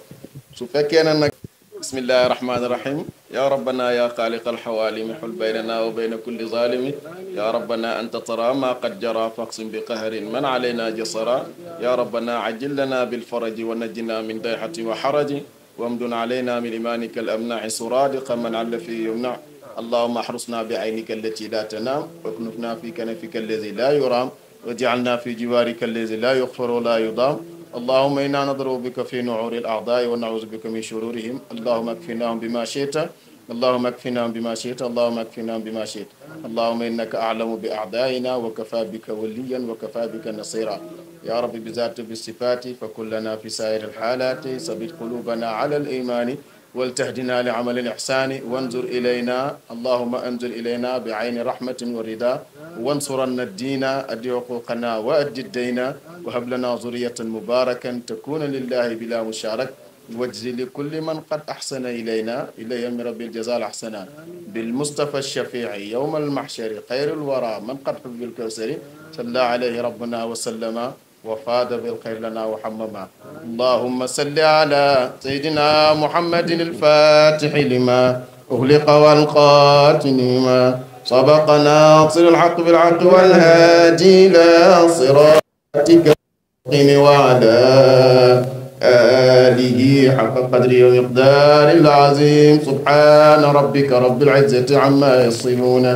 [SPEAKER 2] su fekkee ne nag bismillahi rahmaani rahim ya rabbana ya xaaliqa alxawaalimi xul baynana wa bayna kulli zalimi ya rabbana anta tara ma qad jara faqsim bi qahrin man alayna jasara ya rabbana ajil lana bilfaraji wa najjina min dayxati wa xaraji wamdun alayna min imanika alamnaci suradiqa man alla fi yumna allahuma axrusna bi aynika allati la tanaam waknufna fi kanafika alladi la yuraam wajcalna fi jiwaarika alladi la yuxfar wa la yudaam allahuma inna nadru bika fi nuuri al-a'daai wa naudu bika min shururihim allahuma akfinahum bima shi'ta allahuma akfinahum bima shi'ta allahuma akfinahum bima shi'ta allahuma innaka a'lamu bi a'daa'ina wa kafa bika waliyan wa kafa bika nasira ya rabbi bi zaati bi sifaati fa kun lana fi saa'iri al-haalaati sabit qulubana ala al-iimaani ولتهدنا لعمل الإحسان وانظر إلينا اللهم انظر إلينا بعين رحمة ورضا وانصرنا الدين أدي حقوقنا وأدي الدين وهب لنا ذرية مباركا تكون لله بلا مشارك واجزي لكل من قد أحسن إلينا إلي من رب الجزاء الأحسنى بالمصطفى الشفيع يوم المحشر خير الورى من قد حب بالكوثر صلى عليه ربنا وسلم وفاد بالخير لنا وحمما اللهم صل على سيدنا محمد الفاتح لما أغلق والقاتل لما سبق ناصر الحق بالحق والهادي إلى صراطك وعلى آله حق قدره ومقدار العظيم سبحان ربك رب العزة عما يصفون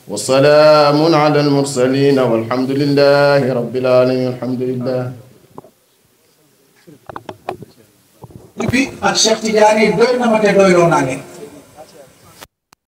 [SPEAKER 2] وسلام على المرسلين والحمد لله رب العالمين الحمد لله.
[SPEAKER 3] Cheikh Tidiane doy na ma te doyloo naa leen